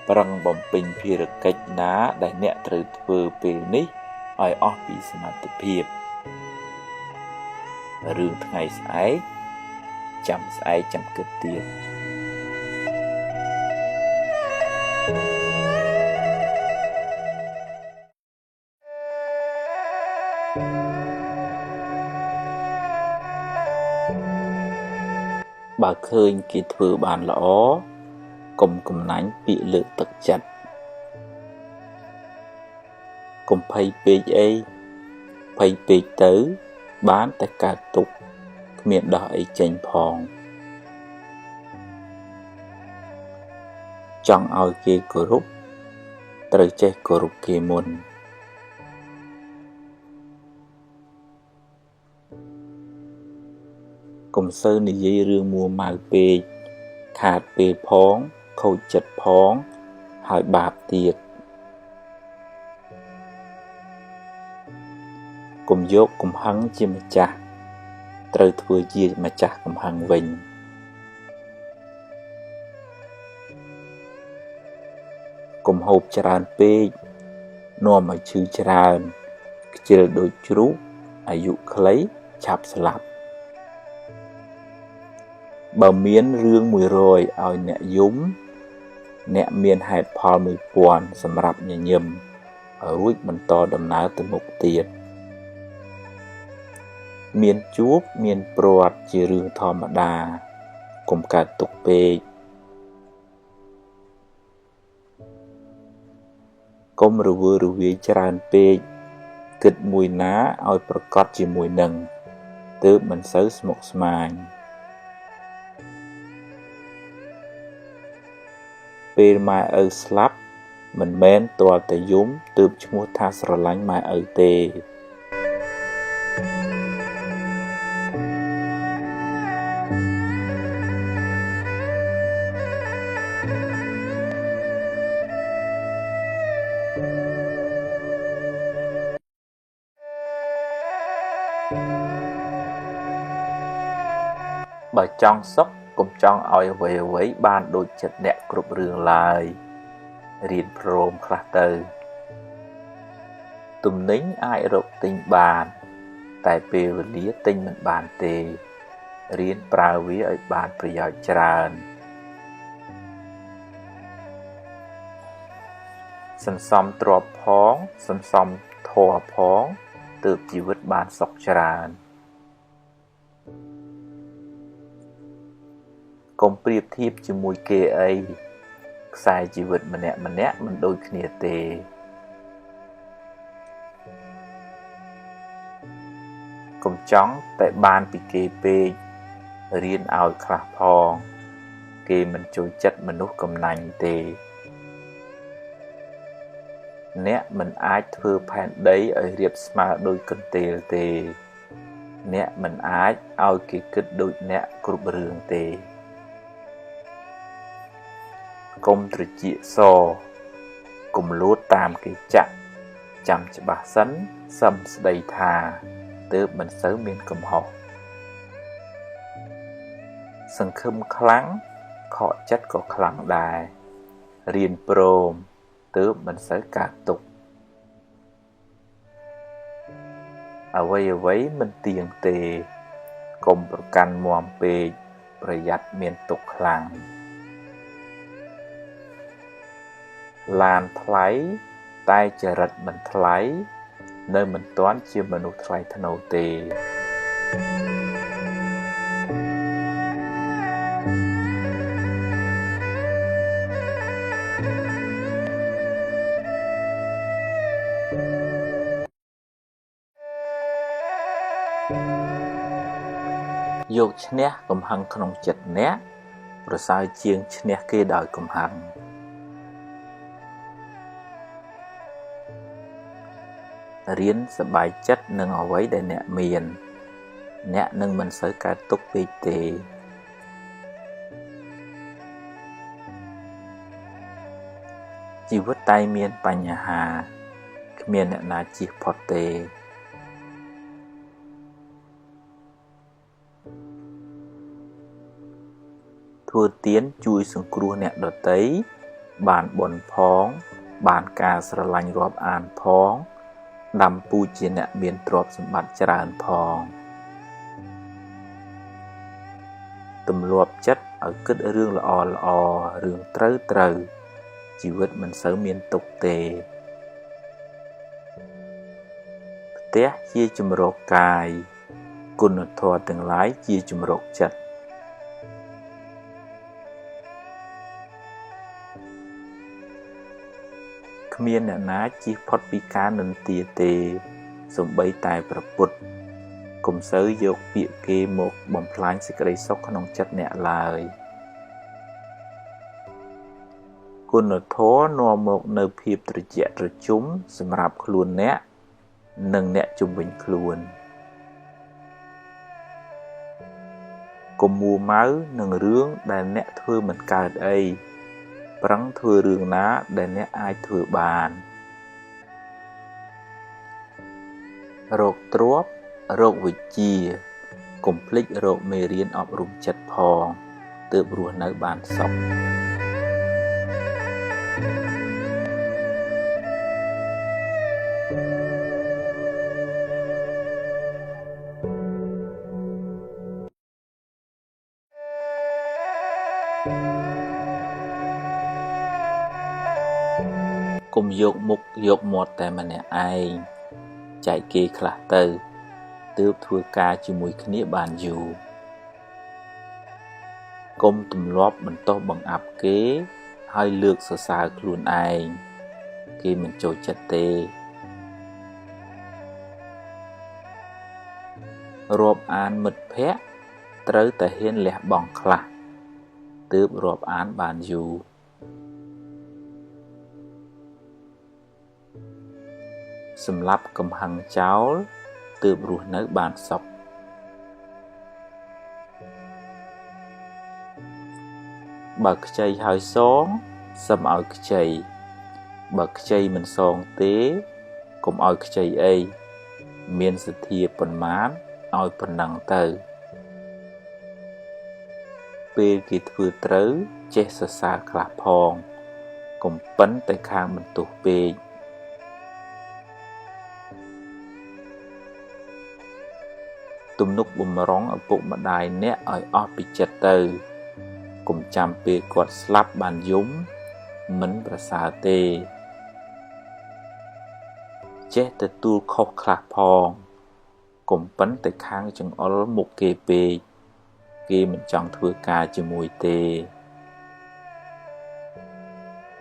ប្រឹងបំពេញភារកិច្ចណាដែលអ្នកត្រូវធ្វើពេលនេះឲ្យអស់ពីសមត្ថភាពរឿងថ្ងៃស្អែកចាំស្អែកចាំគិតទៀតបើឃើញគេធ្វើបានល្អកុំកំណាញ់ពាក្យលើកទឹកចិត្តកុំភ័យពេកអីភ័យពេកទៅបានតែកើតទុក្ខគ្មានដោះអីចេញផងចង់ឲ្យគេគោរពត្រូវចេះគោរពគេមុនកុំសូវនិយាយរឿងមួម៉ៅពេកខាតពេលផងខូចចិត្តផងហើយបាបទៀត កុំយកកំហឹងជាម្ចាស់ត្រូវធ្វើជាម្ចាស់កំហឹងវិញកុំហូបច្រើនពេកនាំឲ្យឈឺច្រើនខ្ជិលដូចជ្រូកអាយុខ្លីឆាប់ស្លាប់បើមានរឿង100ឲ្យអ្នកយំអ្នកមានហេតុផល1000សម្រាប់ញញឹមរួចបន្តដំណើរទៅមុខទៀតមានជួបមានព្រាត់ជារឿងធម្មតាកុំកើតទុកពេកកុំរវើរវាយច្រើនពេកគិតមួយណាឲ្យប្រកបជាមួយនឹងទើបមិនសូវស្មុគស្មាញពេលម៉ែឪស្លាប់មិនមែនទាល់តែយំទើបឈ្មោះថាស្រឡាញ់ម៉ែឪទេបើចង់សុខកុំចង់ឲ្យអ្វីៗបានដូចចិត្តអ្នកគ្រប់រឿងឡើយរៀនព្រមខ្លះទៅទំនិញអាចរកទិញបានតែពេលវេលាទិញមិនបានទេរៀនប្រើវាឲ្យបានប្រយោជន៍ច្រើនសន្សំទ្រព្យផងសន្សំធម៌ផងទើបជីវិតបានសុខច្រើនកុំប្រៀបធៀបជាមួយគេអីខ្សែជីវិតម្នាក់ៗមិនដូចគ្នាទេកុំចង់តែបានពីគេពេករៀនឲ្យខ្លះផងគេមិនចូលចិត្តមនុស្សកំណាញ់ទេអ្នកមិនអាចធ្វើផែនដីឲ្យរាបស្មើដូចកន្ទេលទេអ្នកមិនអាចឲ្យគេគិតដូចអ្នកគ្រប់រឿងទេកុំត្រចៀកសកុំលួតតាមគេចាក់ចាំច្បាស់សិនសឹមស្ដីថាទើបមិនសូវមានកំហុសសង្ឃឹមខ្លាំងខកចិត្តក៏ខ្លាំងដែររៀនព្រមទើបមិនសូវកើតទុក្ខអ្វីៗមិនទៀងទេកុំប្រកាន់មាំពេកប្រយ័ត្នមានទុក្ខខ្លាំងឡានថ្លៃតែចរិតមិនថ្លៃនៅមិនទាន់ជាមនុស្សថ្លៃថ្នូរទេយកឈ្នះកំហឹងក្នុងចិត្តអ្នកប្រសើរជាងឈ្នះគេដោយកំហឹងរៀនសប្បាយចិត្តនឹងអ្វីដែលអ្នកមានអ្នកនឹងមិនសូវកើតទុក្ខពេកទេជីវិតតែមានបញ្ហាគ្មានអ្នកណាជៀសផុតទេធ្វើទានជួយសង្គ្រោះអ្នកដទៃបានបុណ្យផងបានការស្រឡាញ់រាប់អានផងដាំពូជជាអ្នកមានទ្រព្យសម្បត្តិច្រើនផងទម្លាប់ចិត្តឲ្យគិតរឿងល្អៗរឿងត្រូវៗជីវិតមិនសូវមានទុក្ខទេផ្ទះជាជម្រកកាយគុណធម៌ទាំងឡាយជាជម្រកចិត្តគ្មានអ្នកណាជៀសផុតពីការនិន្ទាទេសូម្បីតែព្រះពុទ្ធកុំសូវយកពាក្យគេមកបំផ្លាញសេចក្តីសុខក្នុងចិត្តអ្នកឡើយគុណធម៌នាំមកនូវភាពត្រជាក់ត្រជុំសម្រាប់ខ្លួនអ្នកនិងអ្នកជុំវិញខ្លួនកុំមួម៉ៅនឹងរឿងដែលអ្នកធ្វើមិនកើតអីប្រឹងធ្វើរឿងណាដែលអ្នកអាចធ្វើបាន រកទ្រព្យរកវិជ្ជាកុំភ្លេចរកមេរៀនអប់រំចិត្តផងទើបរស់នៅបានសុខកុំយកមុខយកមាត់តែម្នាក់ឯងចែកគេខ្លះទៅទើបធ្វើការជាមួយគ្នាបានយូរកុំទម្លាប់បន្ទោសបង្អាប់គេហើយលើកសរសើរខ្លួនឯងគេមិនចូលចិត្តទេរាប់អានមិត្តភក្តិត្រូវតែហ៊ានលះបង់ខ្លះទើបរាប់អានបានយូរសម្រាប់កំហឹងចោលទើបរស់នៅបានសុខបើខ្ចីហើយសងសុំឲ្យខ្ចីបើខ្ចីមិនសងទេកុំឲ្យខ្ចីអីមានសទ្ធាប៉ុន្មានឲ្យប៉ុណ្ណឹងទៅពេលគេធ្វើត្រូវចេះសរសើរខ្លះផងកុំប៉ិនតែខាងបន្ទោសពេកទំនុកបំរុងឪពុកម្ដាយអ្នកឲ្យអស់ពីចិត្តទៅកុំចាំពេលគាត់ស្លាប់បានយំមិនប្រសើរទេចេះទទួលខុសខ្លះផងកុំប៉ិនតែខាងចង្អុលមុខគេពេកគេមិនចង់ធ្វើការជាមួយទេ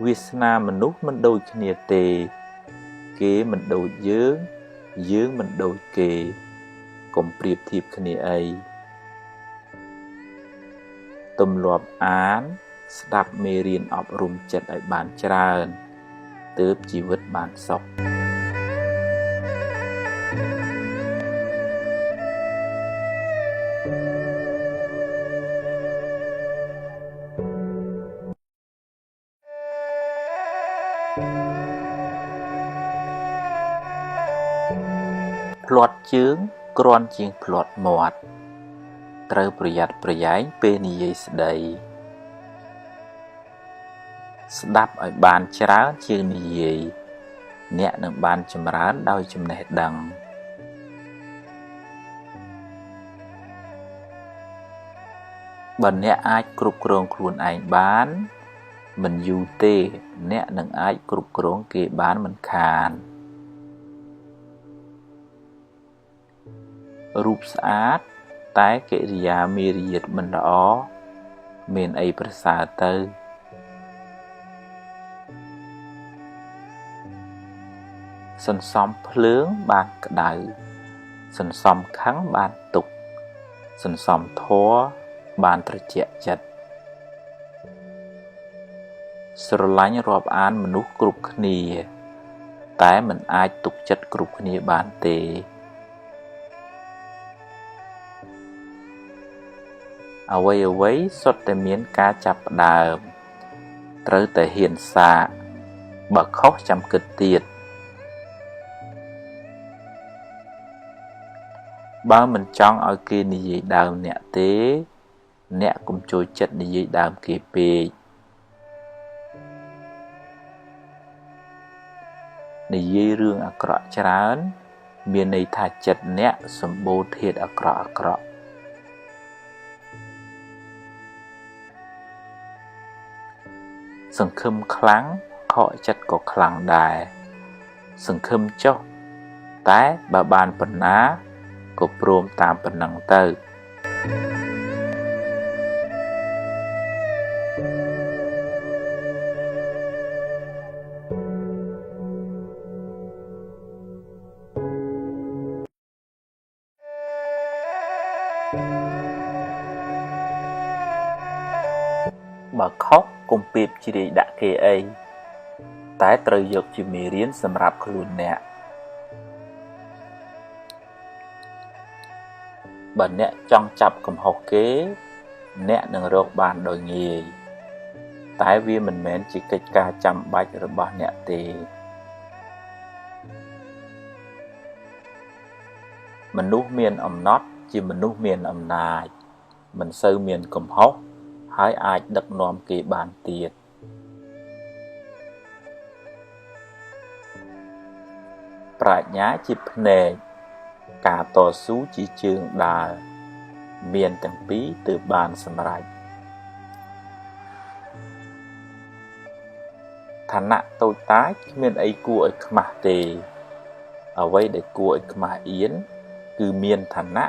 វាសនាមនុស្សមិនដូចគ្នាទេគេមិនដូចយើងយើងមិនដូចគេកុំប្រៀបធៀបគ្នាអីទម្លាប់អានស្ដាប់មេរៀនអប់រំចិត្តឲ្យបានច្រើនទើបជីវិតបានសុខភ្លាត់ជើងគ្រាន់ជាងភ្លាត់មាត់ត្រូវប្រយ័ត្នប្រយែងពេលនិយាយស្ដីស្ដាប់ឲ្យបានច្រើនជាងនិយាយអ្នកនឹងបានចម្រើនដោយចំណេះដឹងបើអ្នកអាចគ្រប់គ្រងខ្លួនឯងបានមិនយូរទេអ្នកនឹងអាចគ្រប់គ្រងគេបានមិនខានរូបស្អាតតែកិរិយាមារយាទមិនល្អមានអីប្រសើរទៅសន្សំភ្លើងបានក្តៅសន្សំខឹងបានទុក្ខសន្សំធម៌បានត្រជាក់ចិត្តស្រឡាញ់រាប់អានមនុស្សគ្រប់គ្នាតែមិនអាចទុកចិត្តគ្រប់គ្នាបានទេអ្វីៗសុទ្ធតែមានការចាប់ផ្ដើមត្រូវតែហ៊ានសាកបើខុសចាំគិតទៀតបើមិនចង់ឲ្យគេនិយាយដើមអ្នកទេអ្នកកុំចូលចិត្តនិយាយដើមគេពេកនិយាយរឿងអាក្រក់ច្រើនមានន័យថាចិត្តអ្នកសម្បូរធាតុអាក្រក់ៗសង្ឃឹមខ្លាំងខកចិត្តក៏ខ្លាំងដែរសង្ឃឹមចុះតែបើបានប៉ុណ្ណាក៏ព្រមតាមប៉ុណ្ណឹងទៅបើខុសកុំពេបជ្រាយដាក់គេអីតែត្រូវយកជាមេរៀនសម្រាប់ខ្លួនអ្នកបើអ្នកចង់ចាប់កំហុសគេអ្នកនឹងរកបានដោយងាយតែវាមិនមែនជាកិច្ចការចាំបាច់របស់អ្នកទេ មនុស្សមានអំណត់ជាមនុស្សមានអំណាចមិនសូវមានកំហុសហើយអាចដឹកនាំគេបានទៀតប្រាជ្ញាជាភ្នែកការតស៊ូជាជើងដើរមានទាំងពីរទើបបានសម្រេចឋានៈតូចតាចគ្មានអីគួរឲ្យខ្មាស់ទេអ្វីដែលគួរឲ្យខ្មាស់អៀនគឺមានឋានៈ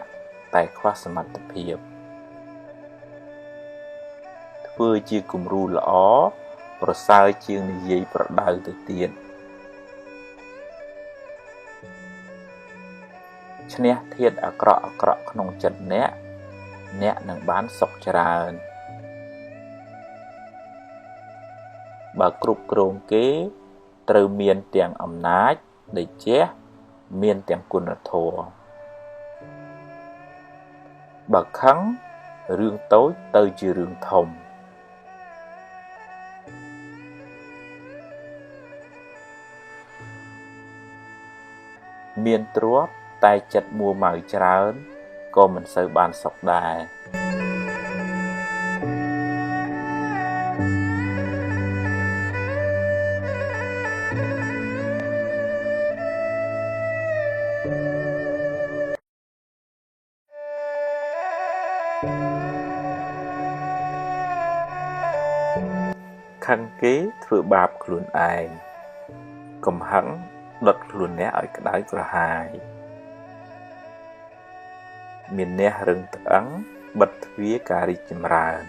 តែខ្វះសមត្ថភាពធ្វើជាគំរូល្អប្រសើរជាងនិយាយប្រដៅទៅទៀតឈ្នះធាតុអាក្រក់ៗក្នុងចិត្តអ្នកអ្នកនឹងបានសុខច្រើនបើគ្រប់គ្រងគេត្រូវមានទាំងអំណាចដែលជះមានទាំងគុណធម៌បើខឹងរឿងតូចទៅជារឿងធំមានទ្រព្យតែចិត្តមួម៉ៅច្រើនក៏មិនសូវបានសុខដែរខឹងគេធ្វើបាបខ្លួនឯងកំហឹងដុតខ្លួនអ្នកឲ្យក្តៅក្រហាយមានអ្នករឹងត្អឹងបិទទ្វារការរីកចម្រើន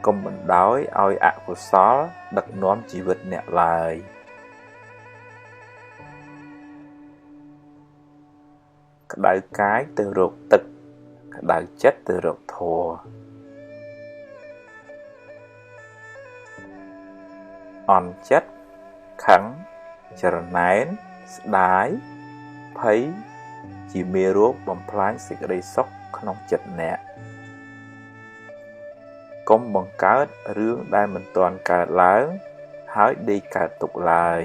កុំបណ្ដោយឲ្យអកុសលដឹកនាំជីវិតអ្នកឡើយក្តៅកាយទៅរកទឹកក្តៅចិត្តទៅរកធម៌អន់ចិត្តខឹងច្រណែនស្ដាយភ័យជាមេរោគបំផ្លាញសេចក្តីសុខក្នុងចិត្តអ្នកកុំបង្កើតរឿងដែលមិនទាន់កើតឡើងហើយដេកកើតទុកឡើយ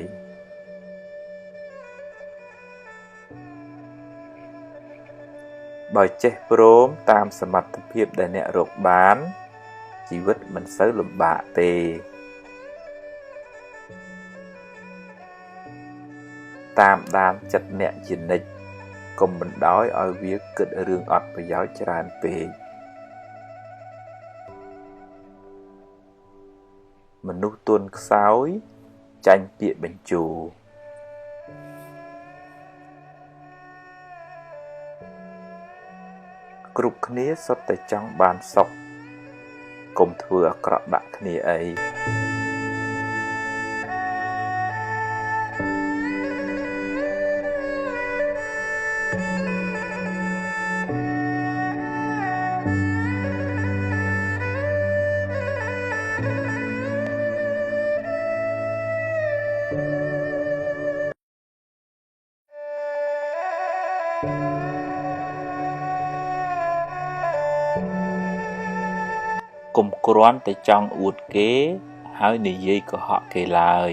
បើចេះព្រមតាមសមត្ថភាពដែលអ្នករកបានជីវិតមិនសូវលំបាកទេតាមដានចិត្តអ្នកជានិច្ចកុំបណ្ដោយឲ្យវាគិតរឿងអត់ប្រយោជន៍ច្រើនពេកមនុស្សទន់ខ្សោយចាញ់ពាក្យបញ្ជោគ្រប់គ្នាសុទ្ធតែចង់បានសុខកុំធ្វើអាក្រក់ដាក់គ្នាអីកុំគ្រាន់តែចង់អួតគេហើយនិយាយកុហកគេឡើយ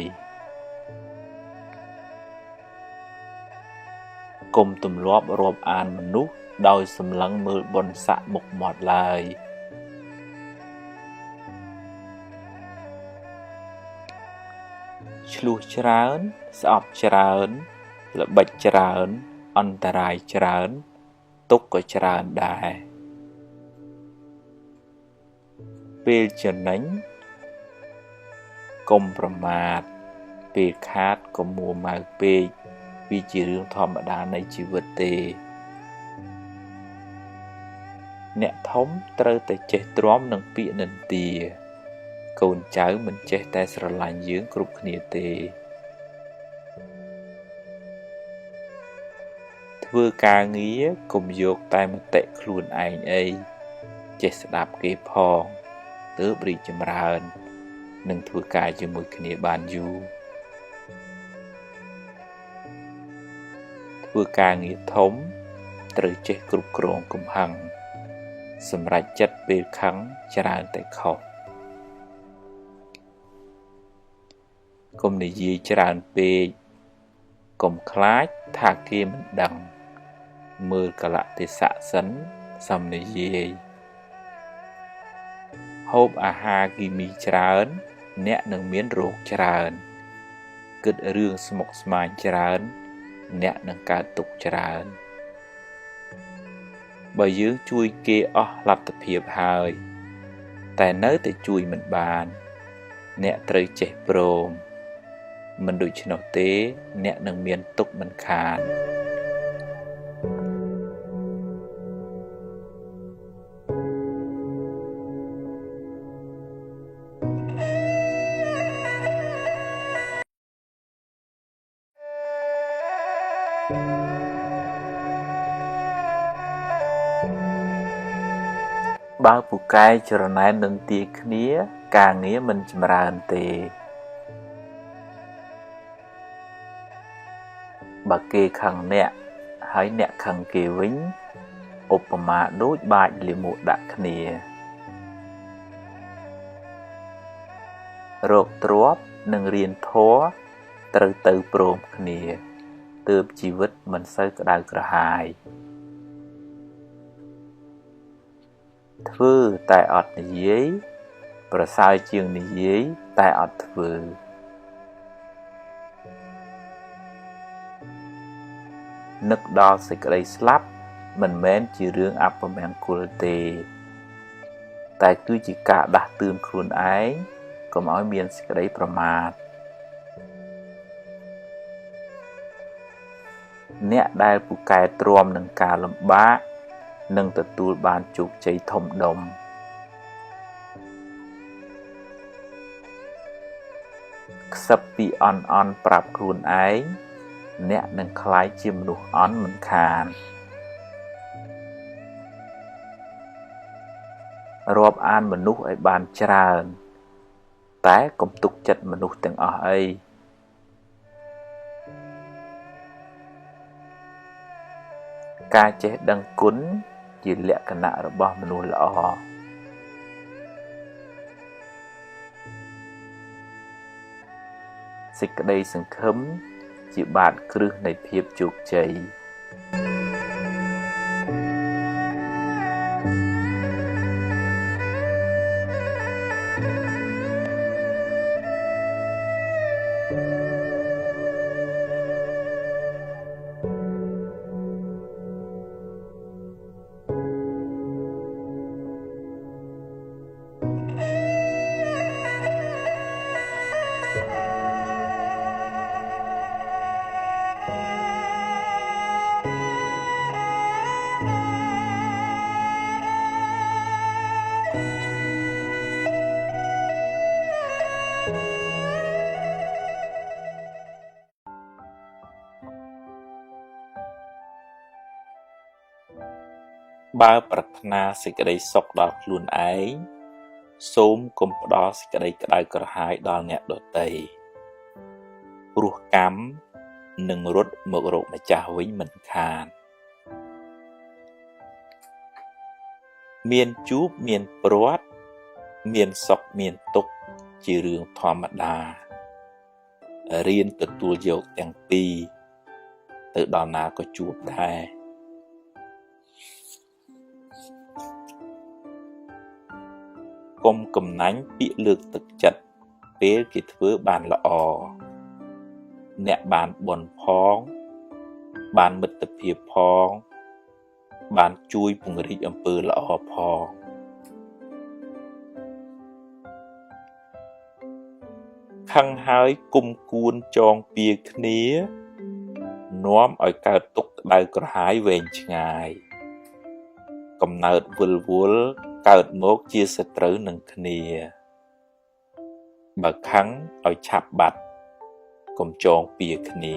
កុំទម្លាប់រាប់អានមនុស្សដោយសម្លឹងមើលបុណ្យស័ក្តិមុខមាត់ឡើយឆ្លោះច្រើនស្អប់ច្រើនល្បិចច្រើនអន្តរាយច្រើនទុក្ខក៏ច្រើនដែរពេលចំណេញកុំប្រមាទពេលខាតកុំមួម៉ៅពេកវាជារឿងធម្មតានៃជីវិតទេអ្នកធំត្រូវតែចេះទ្រាំនឹងពាក្យនិន្ទាកូនចៅមិនចេះតែស្រឡាញ់យើងគ្រប់គ្នាទេធ្វើការងារកុំយកតែមតិខ្លួនឯងអីចេះស្ដាប់គេផងទើបរីកចម្រើននិងធ្វើការជាមួយគ្នាបានយូរធ្វើការងារធំត្រូវចេះគ្រប់គ្រងកំហឹងសម្រេចចិត្តពេលខឹងច្រើនតែខុស កុំនិយាយច្រើនពេកកុំខ្លាចថាគេមិនដឹងមើលកាលៈទេសៈសិនសំនិយាយហូបអាហារគីមីច្រើនអ្នកនឹងមានរោគច្រើនគិតរឿងស្មុគស្មាញច្រើនអ្នកនឹងកើតទុក្ខច្រើនបើយើងជួយគេអស់លទ្ធភាពហើយតែនៅតែជួយមិនបានអ្នកត្រូវចេះព្រមមិនដូច្នោះទេអ្នកនឹងមានទុក្ខមិនខានបើពូកែច្រណែននឹងទាគ្នាការងារមិនចម្រើនទេបើគេខឹងអ្នកហើយអ្នកខឹងគេវិញឧបមាដូចបាចលាមកដាក់គ្នារកទ្រព្យនិងរៀនធម៌ត្រូវទៅព្រមគ្នាទើបជីវិតមិនសូវក្តៅក្រហាយធ្វើតែអត់និយាយប្រសើរជាងនិយាយតែអត់ធ្វើនឹកដល់សេចក្តីស្លាប់មិនមែនជារឿងអពមង្គលទេតែគឺជាការដាស់តឿនខ្លួនឯងកុំឲ្យមានសេចក្តីប្រមាទអ្នកដែលពូកែទ្រាំនឹងការលំបាកនឹងទទួលបានជោគជ័យធំដុំខ្សឹបពីអន់អន់ប្រាប់ខ្លួនឯងអ្នកនឹងក្លាយជាមនុស្សអន់មិនខានរាប់អានមនុស្សឲ្យបានច្រើនតែកុំទុកចិត្តមនុស្សទាំងអស់អីការចេះដឹងគុណជាលក្ខណៈរបស់មនុស្សល្អសេចក្តីសង្ឃឹមជាបាតគ្រឹះនៃភាពជោគជ័យបើប្រាថ្នាសេចក្តីសុខដល់ខ្លួនឯងសូមកុំផ្ដល់សេចក្តីក្តៅក្រហាយដល់អ្នកដទៃព្រោះកម្មនឹងរត់មករកម្ចាស់វិញមិនខានមានជួបមានព្រាត់មានសុខមានទុក្ខជារឿងធម្មតារៀនទទួលយកទាំងពីរទៅដល់ណាក៏ជួបដែរកុំកំណាញ់ពាក្យលើកទឹកចិត្តពេលគេធ្វើបានល្អអ្នកបានបុណ្យផងបានមិត្តភាពផងបានជួយពង្រីកអំពើល្អផងខឹងហើយគុំគួនចងពៀគ្នានាំឲ្យកើតទុក្ខក្តៅក្រហាយវែងឆ្ងាយកំណើតវិលវល់កើតមកជាសត្រូវនឹងគ្នាបើខឹងឲ្យឆាប់បាត់កុំចងពៀគ្នា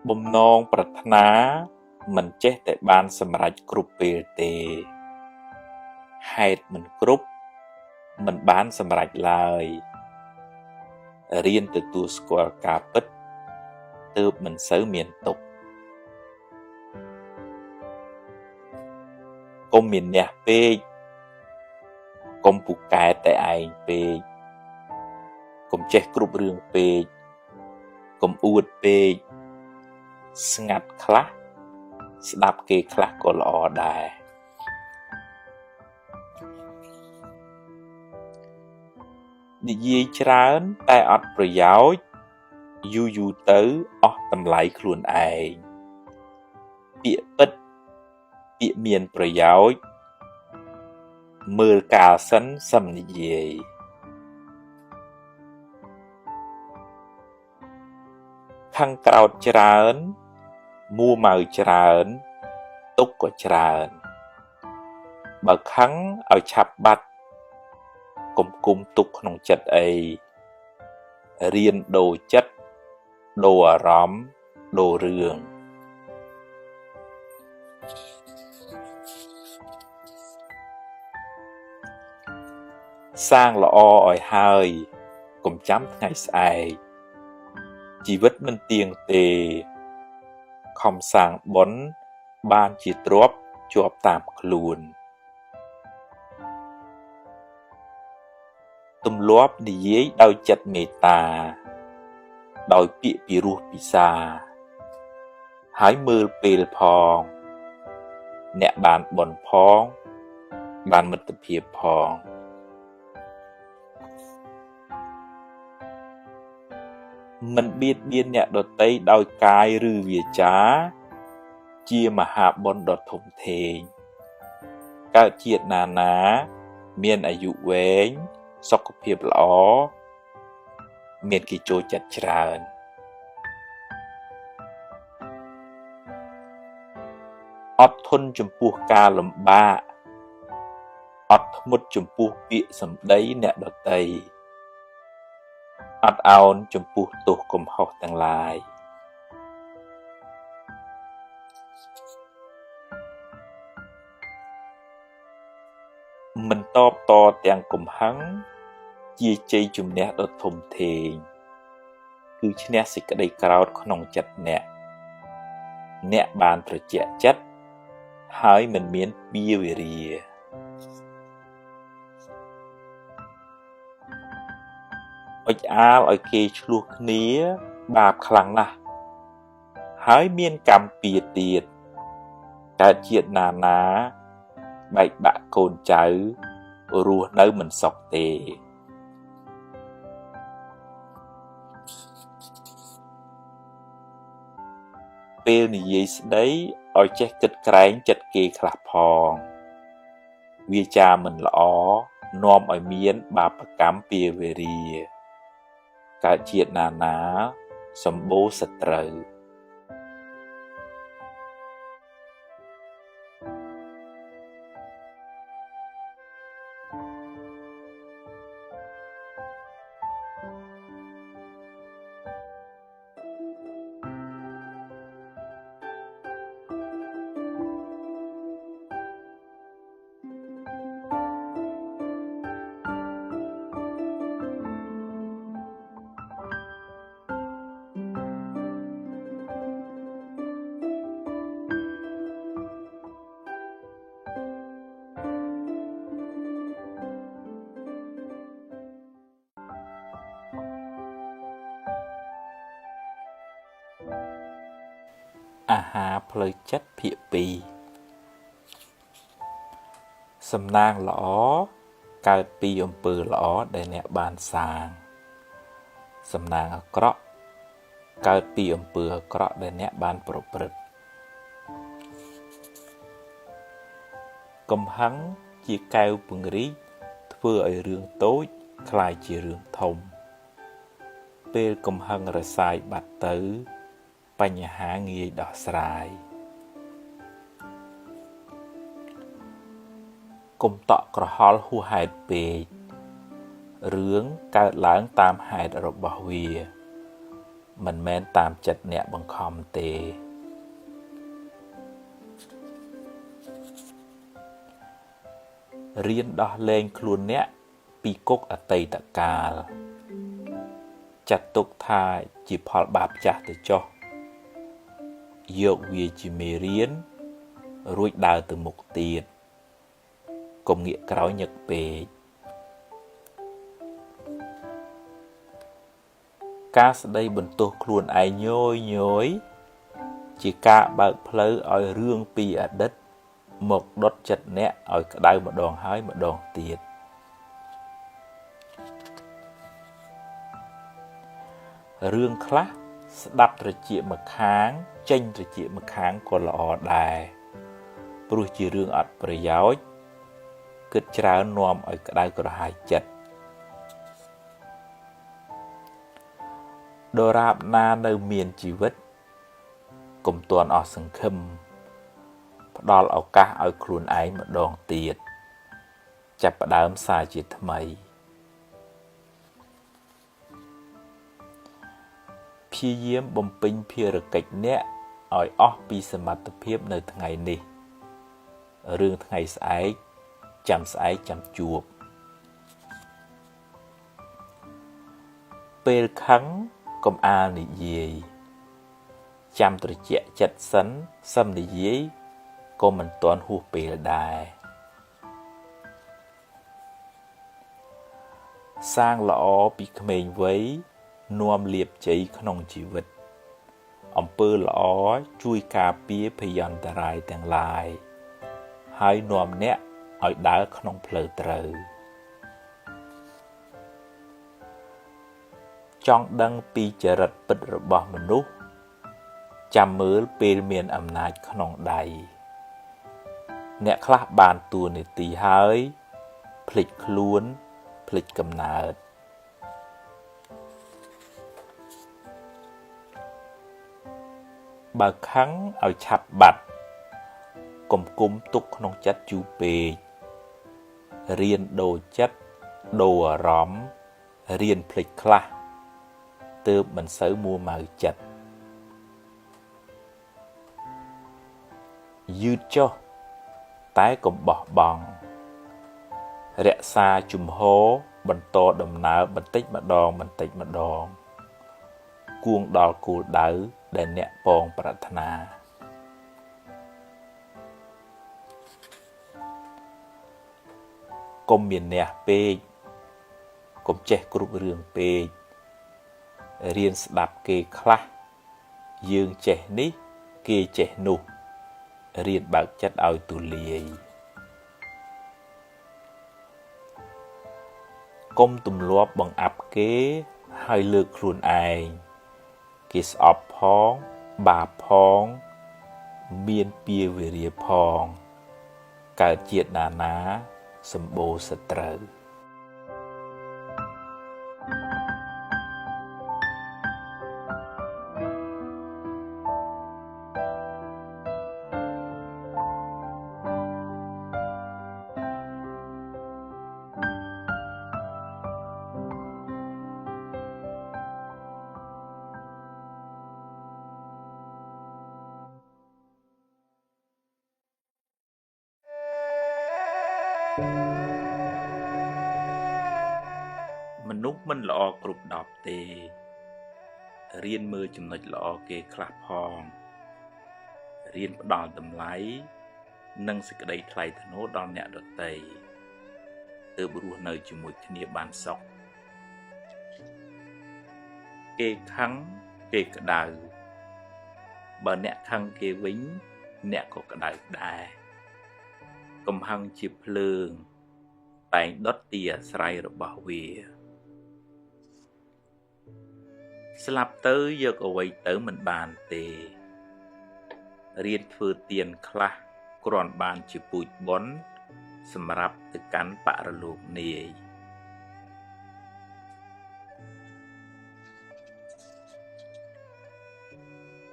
បំណងប្រាថ្នាមិនចេះតែបានសម្រេចគ្រប់ពេលទេហេតុមិនគ្រប់មិនបានសម្រេចឡើយរៀនទទួលស្គាល់ការពិតទើបមិនសូវមានទុក្ខកុំមានះពេក កុំពូកែតែឯងពេកកុំចេះគ្រប់រឿងពេកកុំអួតពេកស្ងាត់ខ្លះស្ដាប់គេខ្លះក៏ល្អដែរនិយាយច្រើនតែអត់ប្រយោជន៍យូរៗទៅអស់តម្លៃខ្លួនឯងពាក្យពិតពាក្យមានប្រយោជន៍មើលកាលសិនសឹមនិយាយខឹងក្រោធច្រើនមួម៉ៅច្រើនទុក្ខក៏ច្រើនបើខឹងឲ្យឆាប់បាត់កុំគុំទុកក្នុងចិត្តអីរៀនដូរចិត្តដូរអារម្មណ៍ដូររឿងសាងល្អឲ្យហើយកុំចាំថ្ងៃស្អែកជីវិតមិនទៀងទេខំសាងបុណ្យបានជាទ្រព្យជាប់តាមខ្លួនទម្លាប់និយាយដោយចិត្តមេត្តាដោយពាក្យពិរោះពិសាហើយមើលពេលផងអ្នកបានបុណ្យផងបានមិត្តភាពផងមិនបៀតបៀនអ្នកដទៃដោយកាយឬវាចាជាមហាបុណ្យដ៏ធំធេងកើតជាតិណាណាមានអាយុវែងសុខភាពល្អមានគេចូលចិត្តច្រើនអត់ធន់ចំពោះការលំបាកអត់ធ្មត់ចំពោះពាក្យសម្ដីអ្នកដទៃអត់ឱនចំពោះទោសកំហុសទាំងឡាយមិនតបតទាំងកំហឹងជាជ័យជំនះដ៏ធំធេងគឺឈ្នះសេចក្តីក្រោធក្នុងចិត្តអ្នកអ្នកបានត្រជាក់ចិត្តហើយមិនមានពៀវេរាអុចអាលឲ្យគេឈ្លោះគ្នាបាបខ្លាំងណាស់ហើយមានកម្មពៀទៀតកើតជាតិណាណាបែកបាក់កូនចៅរស់នៅមិនសុខទេពេលនិយាយស្ដីឲ្យចេះគិតក្រែងចិត្តគេខ្លះផងវាចាមិនល្អនាំឲ្យមានបាបកម្មពៀវេរាកើតជាតិណាណាសម្បូរសត្រូវអាហារផ្លូវចិត្តភាគ2សំណាងល្អកើតពីអំពើល្អដែលអ្នកបានសាងសំណាងអាក្រក់កើតពីអំពើអាក្រក់ដែលអ្នកបានប្រព្រឹត្តកំហឹងជាកែវពង្រីកធ្វើឲ្យរឿងតូចក្លាយជារឿងធំពេលកំហឹងរសាយបាត់ទៅបញ្ហាងាយដោះស្រាយកុំតក់ក្រហល់ហួសហេតុពេករឿងកើតឡើងតាមហេតុរបស់វាមិនមែនតាមចិត្តអ្នកបង្ខំទេរៀនដោះលែងខ្លួនអ្នកពីគុកអតីតកាលចាត់ទុកថាជាផលបាបចាស់ទៅចុះយកវាជាមេរៀនរួចដើរទៅមុខទៀតកុំងាកក្រោយញឹកពេក ការស្ដីបន្ទោសខ្លួនឯងញយញយជាការបើកផ្លូវឲ្យរឿងពីអតីតមកដុតចិត្តអ្នកឲ្យក្តៅម្ដងហើយម្ដងទៀតរឿងខ្លះស្ដាប់ត្រចៀកម្ខាងចេញត្រចៀកម្ខាងក៏ល្អដែរព្រោះជារឿងអត់ប្រយោជន៍គិតច្រើននាំឲ្យក្តៅក្រហាយចិត្តដរាបណានៅមានជីវិតកុំទាន់អស់សង្ឃឹមផ្ដល់ឱកាសឲ្យខ្លួនឯងម្ដងទៀតចាប់ផ្ដើមសារជាថ្មីព្យាយាមបំពេញភារកិច្ចអ្នកឲ្យអស់ពីសមត្ថភាពនៅថ្ងៃនេះរឿងថ្ងៃស្អែកចាំស្អែកចាំជួបពេលខឹងកុំអាលនិយាយចាំត្រជាក់ចិត្តសិនសឹមនិយាយក៏មិនទាន់ហួសពេលដែរសាងល្អពីក្មេងវ័យនាំលាភជ័យក្នុងជីវិតអំពើល្អជួយការពារភយន្តរាយទាំងឡាយហើយនាំអ្នកឲ្យដើរក្នុងផ្លូវត្រូវចង់ដឹងពីចរិតពិតរបស់មនុស្សចាំមើលពេលមានអំណាចក្នុងដៃអ្នកខ្លះបានតួនាទីហើយភ្លេចខ្លួនភ្លេចកំណើតបើខឹងឲ្យឆាប់បាត់កុំគុំទុកក្នុងចិត្តយូរពេករៀនដូរចិត្តដូរអារម្មណ៍រៀនភ្លេចខ្លះទើបមិនសូវមួម៉ៅចិត្តយឺតចុះតែកុំបោះបង់រក្សាជំហរបន្តដំណើរបន្តិចម្ដងបន្តិចម្ដងគួងដល់គោលដៅដែលអ្នកពងប្រាថ្នាកុំមានអ្នកពេកកុំចេះគ្រប់រឿងពេករៀនស្ដាប់គេខ្លះយើងចេះនេះគេចេះនោះរៀនបើកចិត្តឲ្យទូលាយកុំទម្លាប់បង្អាប់គេហើយលើកខ្លួនឯងគេស្អប់ផងបាបផងមានពៀវេរាផងកើតជាតិណាណាសម្បូរសត្រូវមនុស្សមិនល្អគ្រប់ដប់ទេរៀនមើលចំណុចល្អគេខ្លះផងរៀនផ្ដល់តម្លៃនិងសេចក្តីថ្លៃថ្នូរដល់អ្នកដទៃទើបរស់នៅជាមួយគ្នាបានសុខគេខឹងគេក្តៅបើអ្នកខឹងគេវិញអ្នកក៏ក្តៅដែរកំហឹងជាភ្លើងតែងដុតទីអាស្រ័យរបស់វាស្លាប់ទៅយកអ្វីទៅមិនបានទេរៀនធ្វើទានខ្លះគ្រាន់បានជាពូជបុណ្យសម្រាប់ទៅកាន់បរលោកនាយ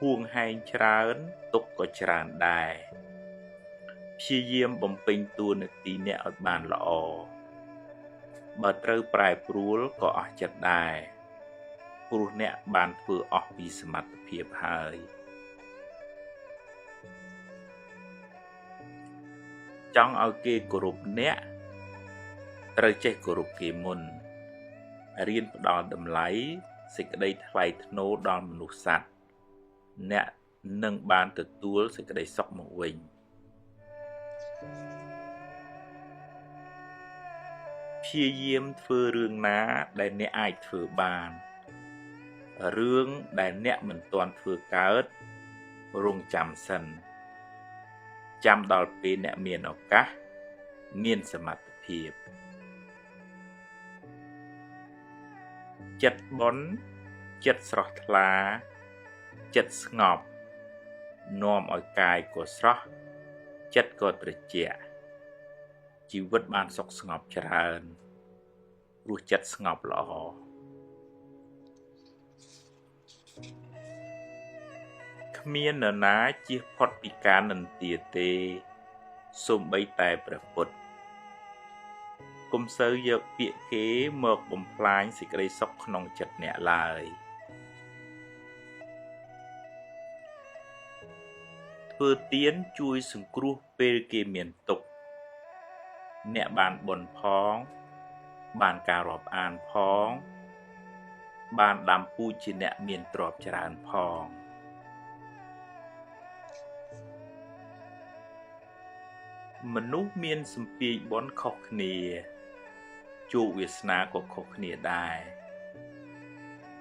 ហួងហែងច្រើនទុកក៏ច្រើនដែរព្យាយាមបំពេញតួនាទីអ្នកឲ្យបានល្អបើត្រូវប្រែប្រួលក៏អស់ចិត្តដែរព្រោះអ្នកបានធ្វើអស់ពីសមត្ថភាពហើយចង់ឲ្យគេគោរពអ្នកត្រូវចេះគោរពគេមុនរៀនផ្ដល់តម្លៃសេចក្តីថ្លៃថ្នូរដល់មនុស្សសត្វអ្នកនឹងបានទទួលសេចក្តីសុខមកវិញព្យាយាមធ្វើរឿងណាដែលអ្នកអាចធ្វើបាន រឿងដែលអ្នកមិនទាន់ធ្វើកើតរងចាំសិនចាំដល់ពេលអ្នកមានឱកាសមានសមត្ថភាពចិត្តបុណ្យចិត្តស្រស់ថ្លាចិត្តស្ងប់នាំឲ្យកាយក៏ស្រស់ចិត្តក៏ត្រជាក់ជីវិតបានសុខស្ងប់ច្រើនព្រោះចិត្តស្ងប់ល្អគ្មាននរណាជៀសផុតពីការនិន្ទាទេសូម្បីតែព្រះពុទ្ធកុំសូវយកពាក្យគេមកបំផ្លាញសេចក្តីសុខក្នុងចិត្តអ្នកឡើយធ្វើទានជួយសង្គ្រោះពេលគេមានទុក្ខអ្នកបានបុណ្យផងបានការរាប់អានផងបានដាំពូជជាអ្នកមានទ្រព្យច្រើនផងមនុស្សមានសម្ពាយបុណ្យខុសគ្នាជោគវាសនាក៏ខុសគ្នាដែរ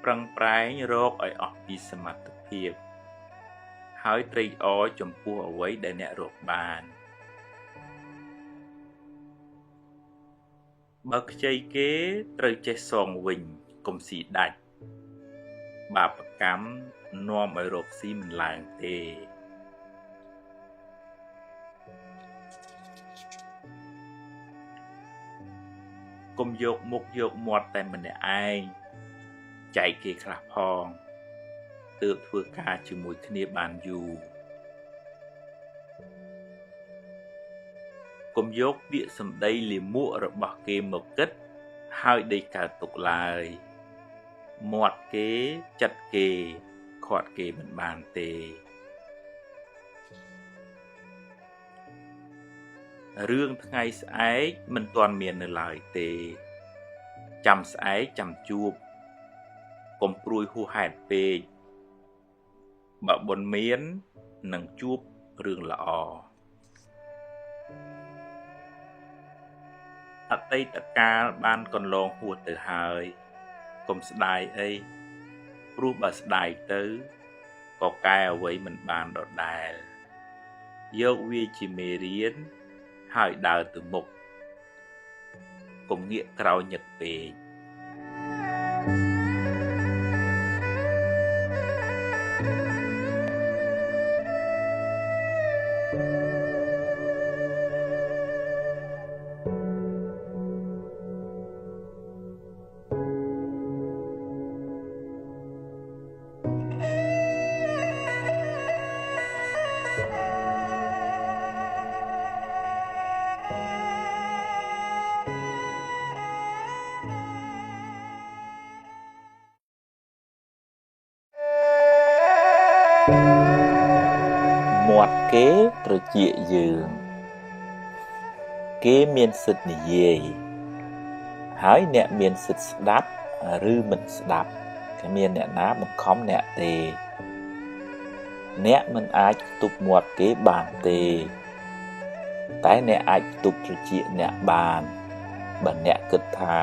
ប្រឹងប្រែងរកឲ្យអស់ពីសមត្ថភាពហើយត្រេកអរចំពោះអ្វីដែលអ្នករកបានបើខ្ចីគេត្រូវចេះសងវិញកុំស៊ីដាច់បាបកម្មនាំឲ្យរកស៊ីមិនឡើងទេកុំយកមុខយកមាត់តែម្នាក់ឯងចែកគេខ្លះផងទើបធ្វើការជាមួយគ្នាបានយូរកុំយកពាក្យសម្ដីលាមករបស់គេមកគិតហើយដេកកើតទុកឡើយមាត់គេចិត្តគេខាត់គេមិនបានទេរឿងថ្ងៃស្អែកមិនទាន់មាននៅឡើយទេចាំស្អែកចាំជួបកុំព្រួយហួសហេតុពេកបើបុណ្យមាននឹងជួបរឿងល្អអតីតកាលបានកន្លងហួសទៅហើយកុំស្ដាយអីព្រោះបើស្ដាយទៅក៏កែអ្វីមិនបានដដែលយកវាជាមេរៀនហើយដើរទៅមុខកុំងាកក្រោយញឹកពេកមាត់គេត្រចៀកយើងគេមានសិទ្ធិនិយាយហើយអ្នកមានសិទ្ធិស្ដាប់ឬមិនស្ដាប់គ្មានអ្នកណាបង្ខំអ្នកទេអ្នកមិនអាចខ្ទប់មាត់គេបានទេតែអ្នកអាចខ្ទប់ត្រចៀកអ្នកបានបើអ្នកគិតថា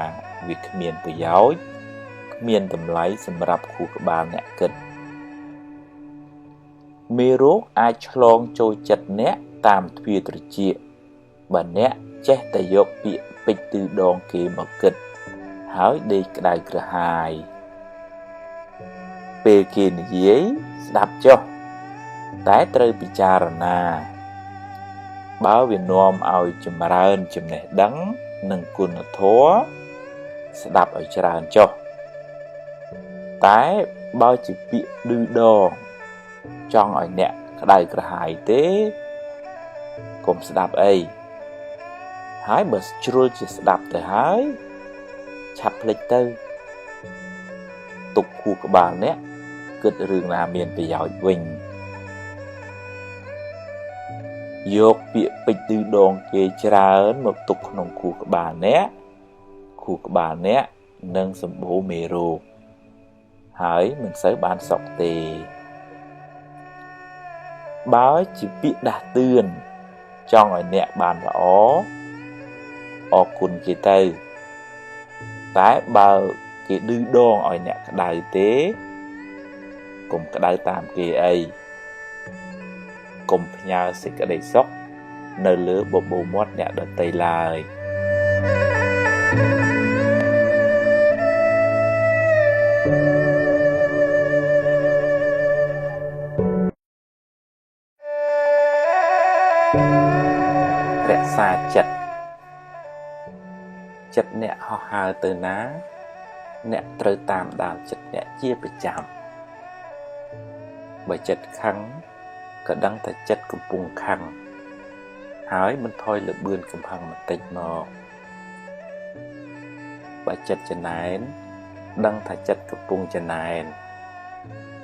វាគ្មានប្រយោជន៍គ្មានតម្លៃសម្រាប់ខួរក្បាលអ្នកគិតមេរោគអាចឆ្លងចូលចិត្តអ្នកតាមទ្វារត្រចៀកបើអ្នកចេះតែយកពាក្យពេចន៍ទឺដងគេមកគិតហើយដេកក្តៅក្រហាយពេលគេនិយាយស្ដាប់ចុះតែត្រូវពិចារណាបើវានាំឲ្យចម្រើនចំណេះដឹងនិងគុណធម៌ស្ដាប់ឲ្យច្រើនចុះតែបើជាពាក្យឌឺដងចង់ឲ្យអ្នកក្តៅក្រហាយទេកុំស្ដាប់អីហើយបើជ្រុលជាស្ដាប់ទៅហើយឆាប់ភ្លេចទៅទុកខួរក្បាលអ្នកគិតរឿងណាមានប្រយោជន៍វិញយកពាក្យពេចន៍ឌឺដងគេច្រើនមកទុកក្នុងខួរក្បាលអ្នកខួរក្បាលអ្នកនឹងសម្បូរមេរោគហើយមិនសូវបានសុខទេបើជាពាក្យដាស់តឿនចង់ឲ្យអ្នកបានល្អអរគុណគេទៅតែបើគេឌឺដងឲ្យអ្នកក្តៅទេ កុំក្តៅតាមគេអីកុំផ្ញើសេចក្តីសុខនៅលើបបូរមាត់អ្នកដទៃឡើយរក្សាចិត្តចិត្តអ្នកហោះហើរទៅណាអ្នកត្រូវតាមដានចិត្តអ្នកជាប្រចាំបើចិត្តខឹងក៏ដឹងថាចិត្តកំពុងខឹងហើយមិនថយល្បឿនកំហឹងបន្តិចមកបើចិត្តចំណែនដឹងថាចិត្តកំពុងចំណែន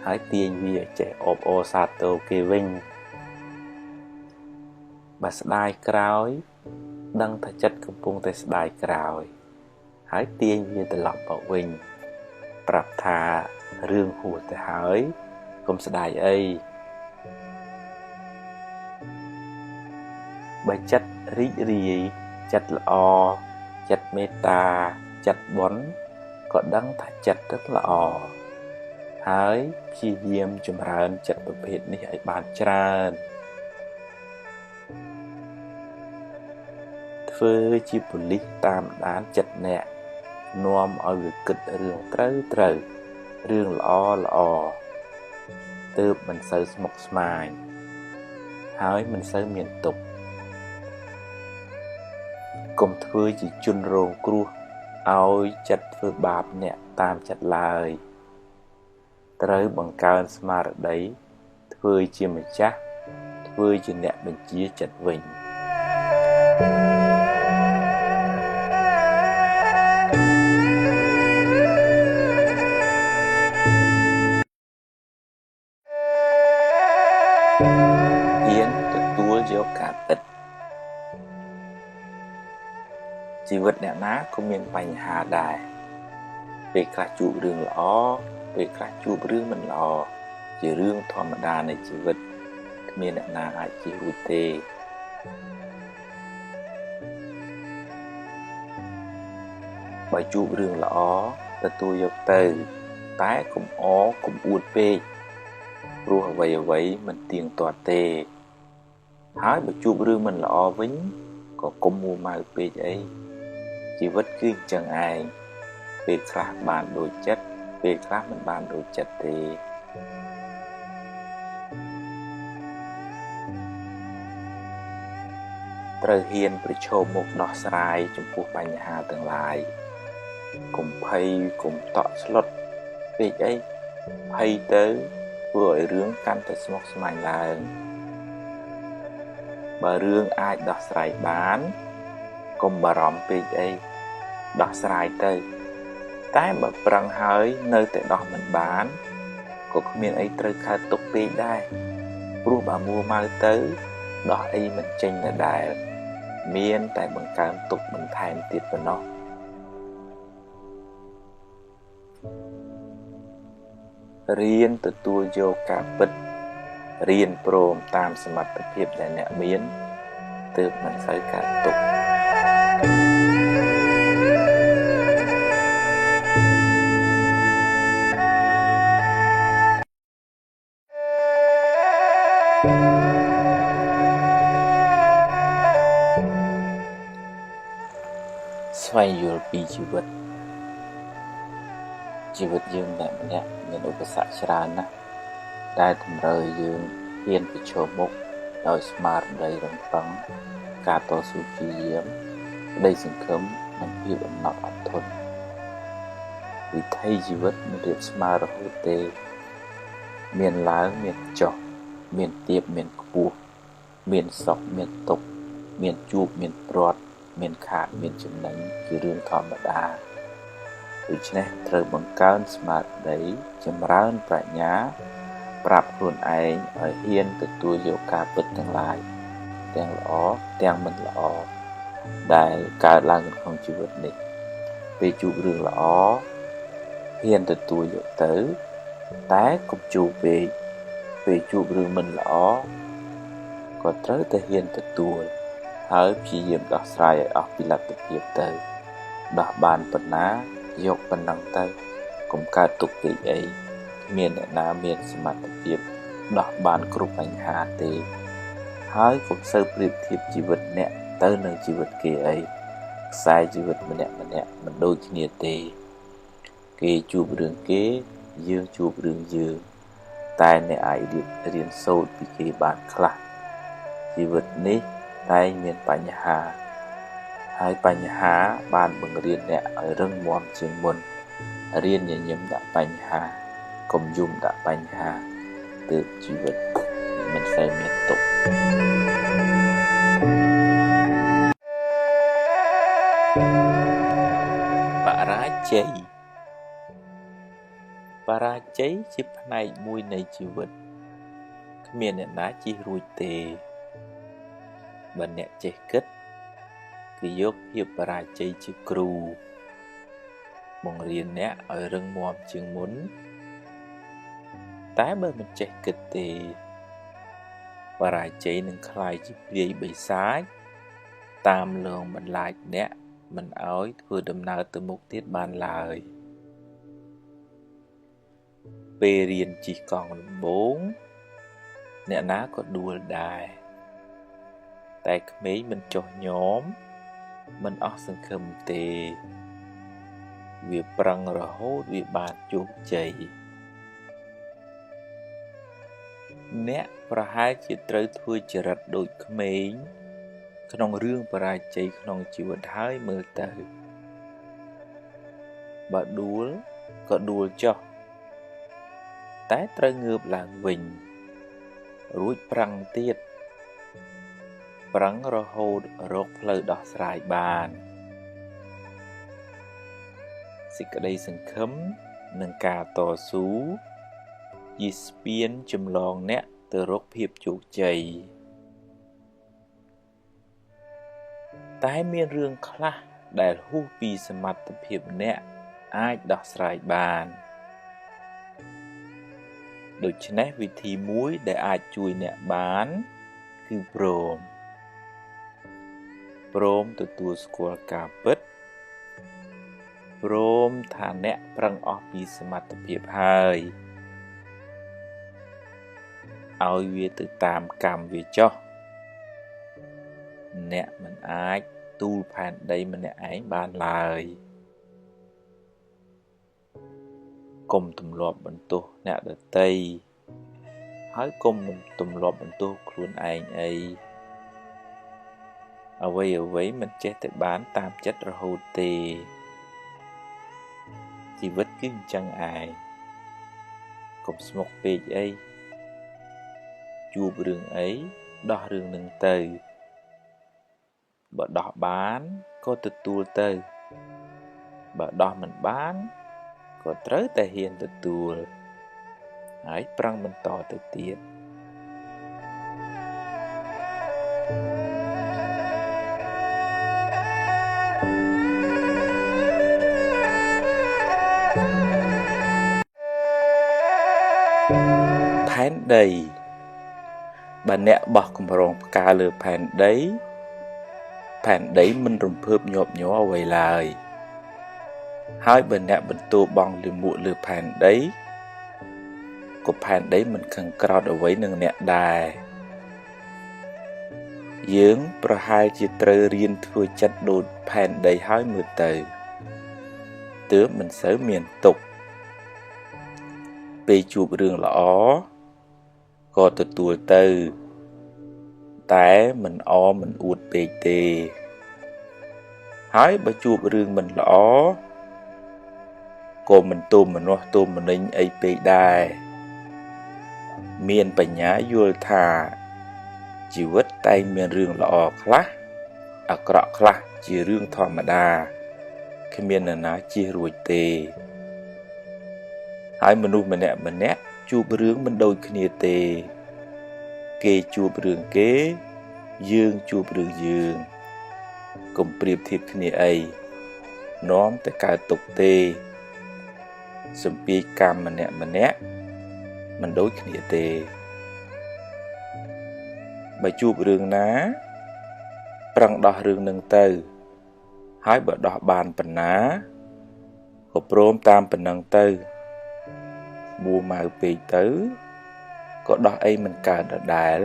ហើយទាញវាចេះអបអរសាទរគេវិញបើស្ដាយក្រោយដឹងថាចិត្តកំពុងតែស្ដាយក្រោយហើយទាញវាត្រឡប់មកវិញប្រាប់ថារឿងហួសទៅហើយកុំស្ដាយអីបើចិត្តរីករាយចិត្តល្អចិត្តមេត្តាចិត្តបុណ្យក៏ដឹងថាចិត្តទៅល្អហើយព្យាយាមចម្រើនចិត្តប្រភេទនេះឲ្យបានច្រើនធ្វើជាប៉ូលីសតាមដានចិត្តអ្នកនាំឲ្យវាគិតរឿងត្រូវត្រូវរឿងល្អល្អទើបមិនសូវស្មុគស្មាញហើយមិនសូវមានទុក្ខកុំធ្វើជាជនរងគ្រោះឲ្យចិត្តធ្វើបាបអ្នកតាមចិត្តឡើយត្រូវបង្កើនស្មារតីធ្វើជាម្ចាស់ធ្វើជាអ្នកបញ្ជាចិត្តវិញហ៊ានទទួលយកការពិតជីវិតអ្នកណាក៏មានបញ្ហាដែរពេលខ្លះជួបរឿងល្អពេលខ្លះជួបរឿងមិនល្អជារឿងធម្មតានៃជីវិតគ្មានអ្នកណាអាចជៀសរួចទេបើជួបរឿងល្អទទួលយកទៅតែកុំអកុំអួតពេកព្រោះអ្វីៗមិនទៀងទាត់ទេហើយបើជួបរឿងមិនល្អវិញក៏កុំមួម៉ៅពេកអីជីវិតគឺអញ្ចឹងឯងពេលខ្លះបានដូចចិត្តពេលខ្លះមិនបានដូចចិត្តទេត្រូវហ៊ានប្រឈមមុខដោះស្រាយចំពោះបញ្ហាទាំងឡាយកុំភ័យកុំតក់ស្លុតពេកអីភ័យទៅធ្វើឲ្យរឿងកាន់តែស្មុគស្មាញឡើងបើរឿងអាចដោះស្រាយបានកុំបារម្ភពេកអីដោះស្រាយទៅតែបើប្រឹងហើយនៅតែដោះមិនបានក៏គ្មានអីត្រូវកើតទុកពេកដែរព្រោះបើមួម៉ៅទៅដោះអីមិនចេញដដែលមានតែបង្កើនទុកបន្ថែមទៀតប៉ុណ្ណោះរៀនទទួលយកការពិតរៀនព្រមតាមសមត្ថភាពដែលអ្នកមានទើបមិនសូវកើតទុក្ខស្វែងយល់ពីជីវិតជីវិតយើងម្នាក់ៗមានឧបសគ្គច្រើនណាស់ដែលតម្រូវឲ្យយើងហ៊ានប្រឈមមុខដោយស្មារតីរឹងប៉ឹងការតស៊ូព្យាយាមក្តីសង្ឃឹមនិងភាពអំណត់អត់ធន់វិថីជីវិតមិនរាបស្មើរហូតទេមានឡើងមានចុះមានទាបមានខ្ពស់មានសុខមានទុក្ខមានជួបមានព្រាត់មានខាតមានចំណេញជារឿងធម្មតាដូច្នេះត្រូវបង្កើនស្មារតីចម្រើនប្រាជ្ញាប្រាប់ខ្លួនឯងឲ្យហ៊ានទទួលយកការពិតទាំងឡាយទាំងល្អទាំងមិនល្អដែលកើតឡើងក្នុងជីវិតនេះពេលជួបរឿងល្អហ៊ានទទួលយកទៅតែកុំជួបពេកពេលជួបរឿងមិនល្អក៏ត្រូវតែហ៊ានទទួលហើយព្យាយាមដោះស្រាយឲ្យអស់ពីលទ្ធភាពទៅដោះបានប៉ុណ្ណាយកប៉ុណ្ណឹងទៅកុំកើតទុកពេកអីគ្ គ្មានអ្នកណាមានសមត្ថភាពដោះបានគ្រប់បញ្ហាទេហើយកុំសូវប្រៀបធៀបជីវិតអ្នកទៅនឹងជីវិតគេអីខ្សែជីវិតម្នាក់ៗមិនដូចគ្នាទេគេជួបរឿងគេយើងជួបរឿងយើងតែអ្នកអាចរៀនសូត្រពីគេបានខ្លះជីវិតនេះតែងមានបញ្ហាហើយបញ្ហាបានបង្រៀនអ្នកឲ្យរឹងមាំជាងមុនរៀនញញឹមដាក់បញ្ហាកុំយំដាក់បញ្ហាទើបជីវិតមិនសូវមានទុក្ខបរាជ័យបរាជ័យជាផ្នែកមួយនៃជីវិតគ្មានអ្នកណាជិះរួចទេបើអ្នកចេះគិតគឺយកភាពបរាជ័យជាគ្រូបង្រៀនអ្នកឲ្យរឹងមាំជាងមុនតែបើមិនចេះគិតទេបរាជ័យនឹងក្លាយជាព្រាយបិសាចតាមលងបន្លាចអ្នកមិនឲ្យធ្វើដំណើរទៅមុខទៀតបានឡើយពេលរៀនជិះកង់ដំបូងអ្នកណាក៏ដួលដែរតែក្មេងមិនចុះញោមមិនអស់សង្ឃឹមទេវាប្រឹងរហូតវាបានជោគជ័យអ្នកប្រហែលជាត្រូវធ្វើចរិតដូចក្មេងក្នុងរឿងបរាជ័យក្នុងជីវិតហើយមើលទៅបើដួលក៏ដួលចុះតែត្រូវងើបឡើងវិញរួចប្រឹងទៀតប្រឹងរហូតរកផ្លូវដោះស្រាយបានសេចក្តីសង្ឃឹមនិងការតស៊ូជាស្ពានចម្លងអ្នកទៅរកភាពជោគជ័យតែមានរឿងខ្លះដែលហួសពីសមត្ថភាពអ្នកអាចដោះស្រាយបានដូច្នេះវិធីមួយដែលអាចជួយអ្នកបានគឺព្រមទទួលស្គាល់ការពិតព្រមថាអ្នកប្រឹងអស់ពីសមត្ថភាពហើយឲ្យវាទៅតាមកម្មវាចុះអ្នកមិនអាចទូលផែនដីម្នាក់ឯងបានឡើយកុំទម្លាប់បន្ទោសអ្នកដទៃហើយកុំទម្លាប់បន្ទោសខ្លួនឯងអីអ្វីៗមិនចេះតែបានតាមចិត្តរហូតទេជីវិតគឺអញ្ចឹងឯងកុំស្មុគពេកអីជួបរឿងអីដោះរឿងនឹងទៅបើដោះបានក៏ទទួលទៅបើដោះមិនបានក៏ត្រូវតែហ៊ានទទួលហើយប្រឹងបន្តទៅទៀតផែនដីបើអ្នកបោះកម្រងផ្កាលើផែនដីផែនដីមិនរំភើបញាប់ញ័រអ្វីឡើយហើយបើអ្នកបន្ទោបង់លាមកលើផែនដីក៏ផែនដីមិនខឹងក្រោធអ្វីនឹងអ្នកដែរយើងប្រហែលជាត្រូវរៀនធ្វើចិត្តដូចផែនដីហើយមើលទៅទើបមិនសូវមានទុក្ខពេលជួបរឿងល្អក៏ទទួលទៅតែមិនអមិនអួតពេកទេហើយបើជួបរឿងមិនល្អក៏មិនទោមនស្សទោមនិញអីពេកដែរមានបញ្ញាយល់ថាជីវិតតែងមានរឿងល្អខ្លះអាក្រក់ខ្លះជារឿងធម្មតាគ្មាននរណាជៀសរួចទេហើយមនុស្សម្នាក់ៗជួបរឿងមិនដូចគ្នាទេគេជួបរឿងគេយើងជួបរឿងយើងកុំប្រៀបធៀបគ្នាអីនាំតែកើតទុក្ខទេសម្ពាយកម្មម្នាក់ៗមិនដូចគ្នាទេបើជួបរឿងណាប្រឹងដោះរឿងនឹងទៅហើយបើដោះបានប៉ុណ្ណាក៏ព្រមតាមប៉ុណ្ណឹងទៅ មួម៉ៅពេកទៅក៏ដោះអីមិនកើតដដែល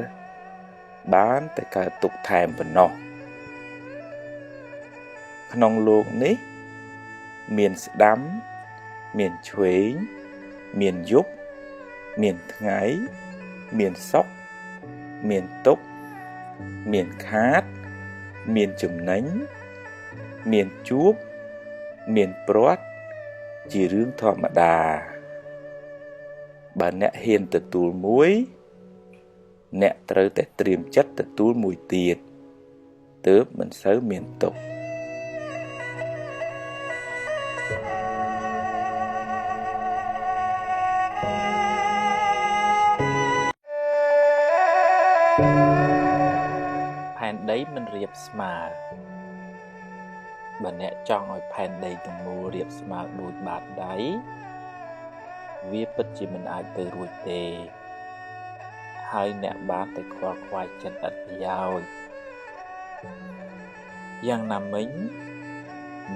បានតែកើតទុកថែមប៉ុណ្ណោះក្នុងលោកនេះមានស្ដាំមានឆ្វេងមានយប់មានថ្ងៃមានសុខមានទុក្ខមានខាតមានចំណេញមានជួបមានព្រាត់ជារឿងធម្មតាបើអ្នកហ៊ានទទួលមួយអ្នកត្រូវតែត្រៀមចិត្តទទួលមួយទៀតទើបមិនសូវមានទុក្ខផែនដីមិនរាបស្មើបើអ្នកចង់ឲ្យផែនដីទាំងមូលរាបស្មើដូចបាតដៃវាពិតជាមិនអាចទៅរួចទេហើយអ្នកបានតែខ្វល់ខ្វាយចិត្តឥតប្រយោជន៍យ៉ាងណាមិញ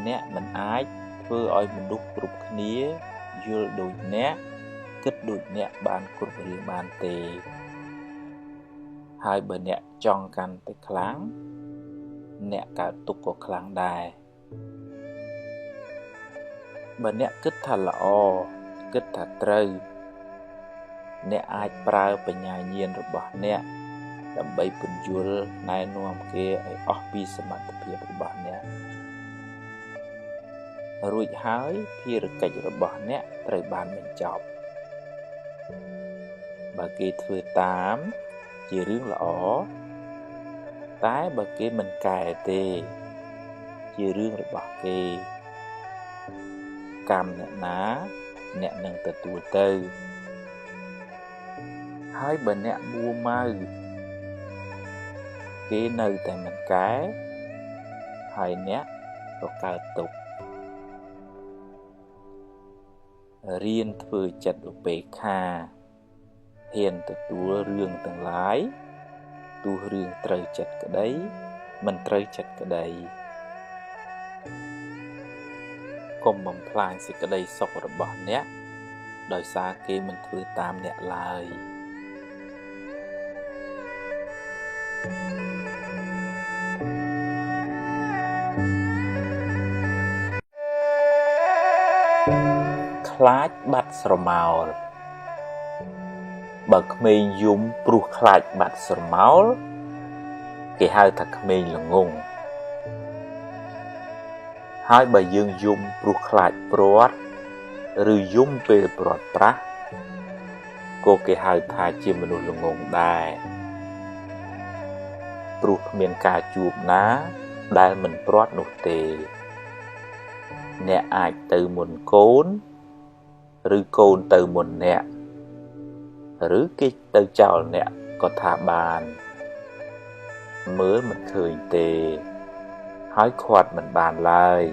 អ្នកមិនអាចធ្វើឲ្យមនុស្សគ្រប់គ្នាយល់ដូចអ្នកគិតដូចអ្នកបានគ្រប់រឿងបានទេហើយបើអ្នកចង់កាន់តែខ្លាំងអ្នកកើតទុក្ខក៏ខ្លាំងដែរបើអ្នកគិតថាល្អគិតថាត្រូវអ្នកអាចប្រើបញ្ញាញាណរបស់អ្នកដើម្បីពន្យល់ណែនាំគេឲ្យអស់ពីសមត្ថភាពរបស់អ្នករួចហើយភារកិច្ចរបស់អ្នកត្រូវបានបញ្ចប់បើគេធ្វើតាមជារឿងល្អតែបើគេមិនកែទេជារឿងរបស់គេកម្មអ្នកណាអ្នកនឹងទទួលទៅហើយបើអ្នកមួម៉ៅគេនៅតែមិនកែហើយអ្នកក៏កើតទុក្ខរៀនធ្វើចិត្តឧបេក្ខាហ៊ានទទួលរឿងទាំងឡាយទោះរឿងត្រូវចិត្តក្តីមិនត្រូវចិត្តក្តីកុំបំផ្លាញសេចក្តីសុខរបស់អ្នកដោយសារគេមិនធ្វើតាមអ្នកឡើយខ្លាចបាត់ស្រមោលបើក្មេងយំព្រោះខ្លាចបាត់ស្រមោលគេហៅថាក្មេងល្ងង់ហើយបើយើងយំព្រោះខ្លាចព្រាត់ឬយំពេលព្រាត់ប្រាសក៏គេហៅថាជាមនុស្សល្ងង់ដែរព្រោះគ្មានការជួបណាដែលមិនព្រាត់នោះទេអ្នកអាចទៅមុនកូនឬកូនទៅមុនអ្នកឬគេទៅចោលអ្នកក៏ថាបានមើលមិនឃើញទេហើយខាត់មិនបានឡើយ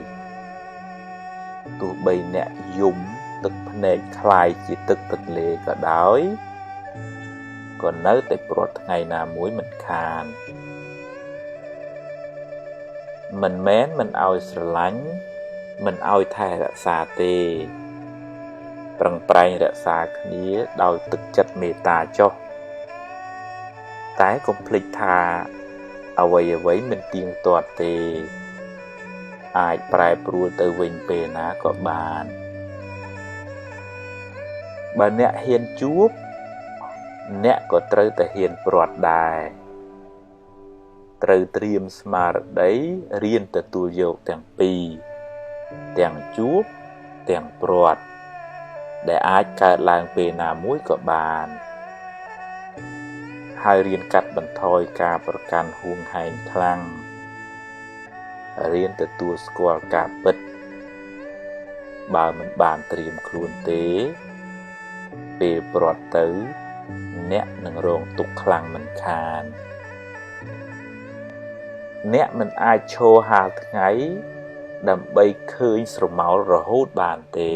ទោះបីអ្នកយំទឹកភ្នែកคล้ายជាទឹកទន្លេក៏ដោយក៏នៅតែព្រាត់ថ្ងៃណាមួយមិនខានមិនមែនមិនឲ្យស្រឡាញ់មិនឲ្យថែរក្សាទេប្រឹងប្រែងរក្សាគ្នាដោយទឹកចិត្តមេត្តាចុះតែកុំភ្លេចថាអ្វីៗមិនទៀងទាត់ទេអាចប្រែប្រួលទៅវិញពេលណាក៏បានបើអ្នកហ៊ានជួបអ្នកក៏ត្រូវតែហ៊ានព្រាត់ដែរត្រូវត្រៀមស្មារតីរៀនទទួលយកទាំងពីរទាំងជួបទាំងព្រាត់ដែលអាចកើតឡើងពេលណាមួយក៏បានហើយរៀនកាត់បន្ថយការប្រកាន់ហួងហែងខ្លាំងរៀនទទួលស្គាល់ការពិតបើមិនបានត្រៀមខ្លួនទេពេលព្រាត់ទៅអ្នកនឹងរងទុក្ខខ្លាំងមិនខានអ្នកមិនអាចឈរហាលថ្ងៃដើម្បីឃើញស្រមោលរហូតបានទេ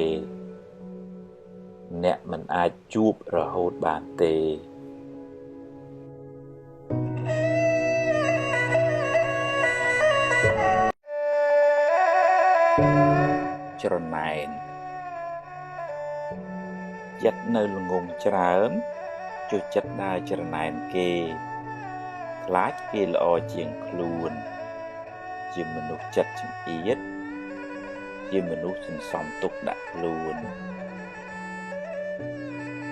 អ្នកមិនអាចជួបរហូតបានទេច្រណែន ចិត្តនៅល្ងង់ច្រើនចូលចិត្តដើរច្រណែនគេខ្លាចគេល្អជាងខ្លួនជាមនុស្សចិត្តចង្អៀតជាមនុស្សសន្សំទុកដាក់ខ្លួន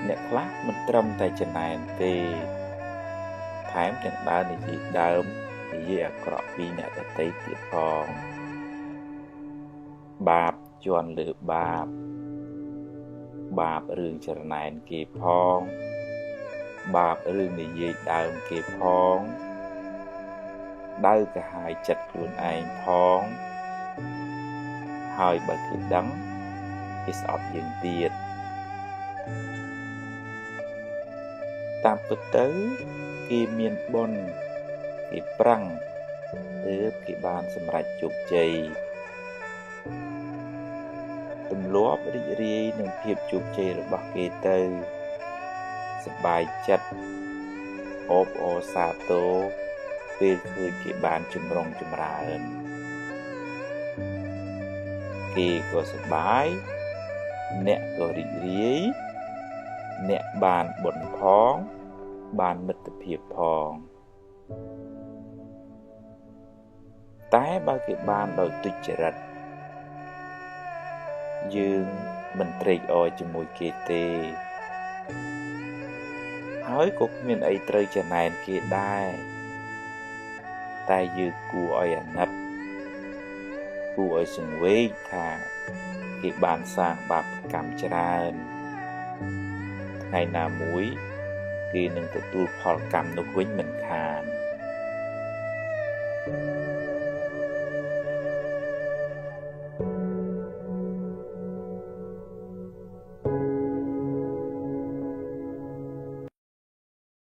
អ្នកខ្លះមិនត្រឹមតែច្រណែនទេថែមទាំងដើរនិយាយដើមនិយាយអាក្រក់ពីអ្នកដទៃទៀតផងបាបជាន់លើបាបបាបរឿងច្រណែនគេផងបាបរឿងនិយាយដើមគេផងដៅកាហាយចិត្តខ្លួនឯងផងហើយបើគេដឹងគេស្អប់យើងទៀតតាមពិតទៅគេមានបុណ្យគេប្រឹងទើបគេបានសម្រេចជោគជ័យទម្លាប់រីករាយនឹងភាពជោគជ័យរបស់គេទៅសប្បាយចិត្តអបអរសាទរពេលឃើញគេបានចម្រុងចម្រើនគេក៏សប្បាយអ្នកក៏រីករាយអ្នកបានបុណ្យផងបានមិត្តភាពផងតែបើគេបានដោយទុច្ចរិតយើងមិនត្រេកអរជាមួយគេទេហើយក៏គ្មានអីត្រូវចំណែនគេដែរតែយើងគួរឲ្យអាណិតគួរឲ្យសង្វេគថាគេបានសាងបាបកម្មច្រើនថ្ងៃណាមួយគេនឹងទទួលផលកម្មនោះវិញមិន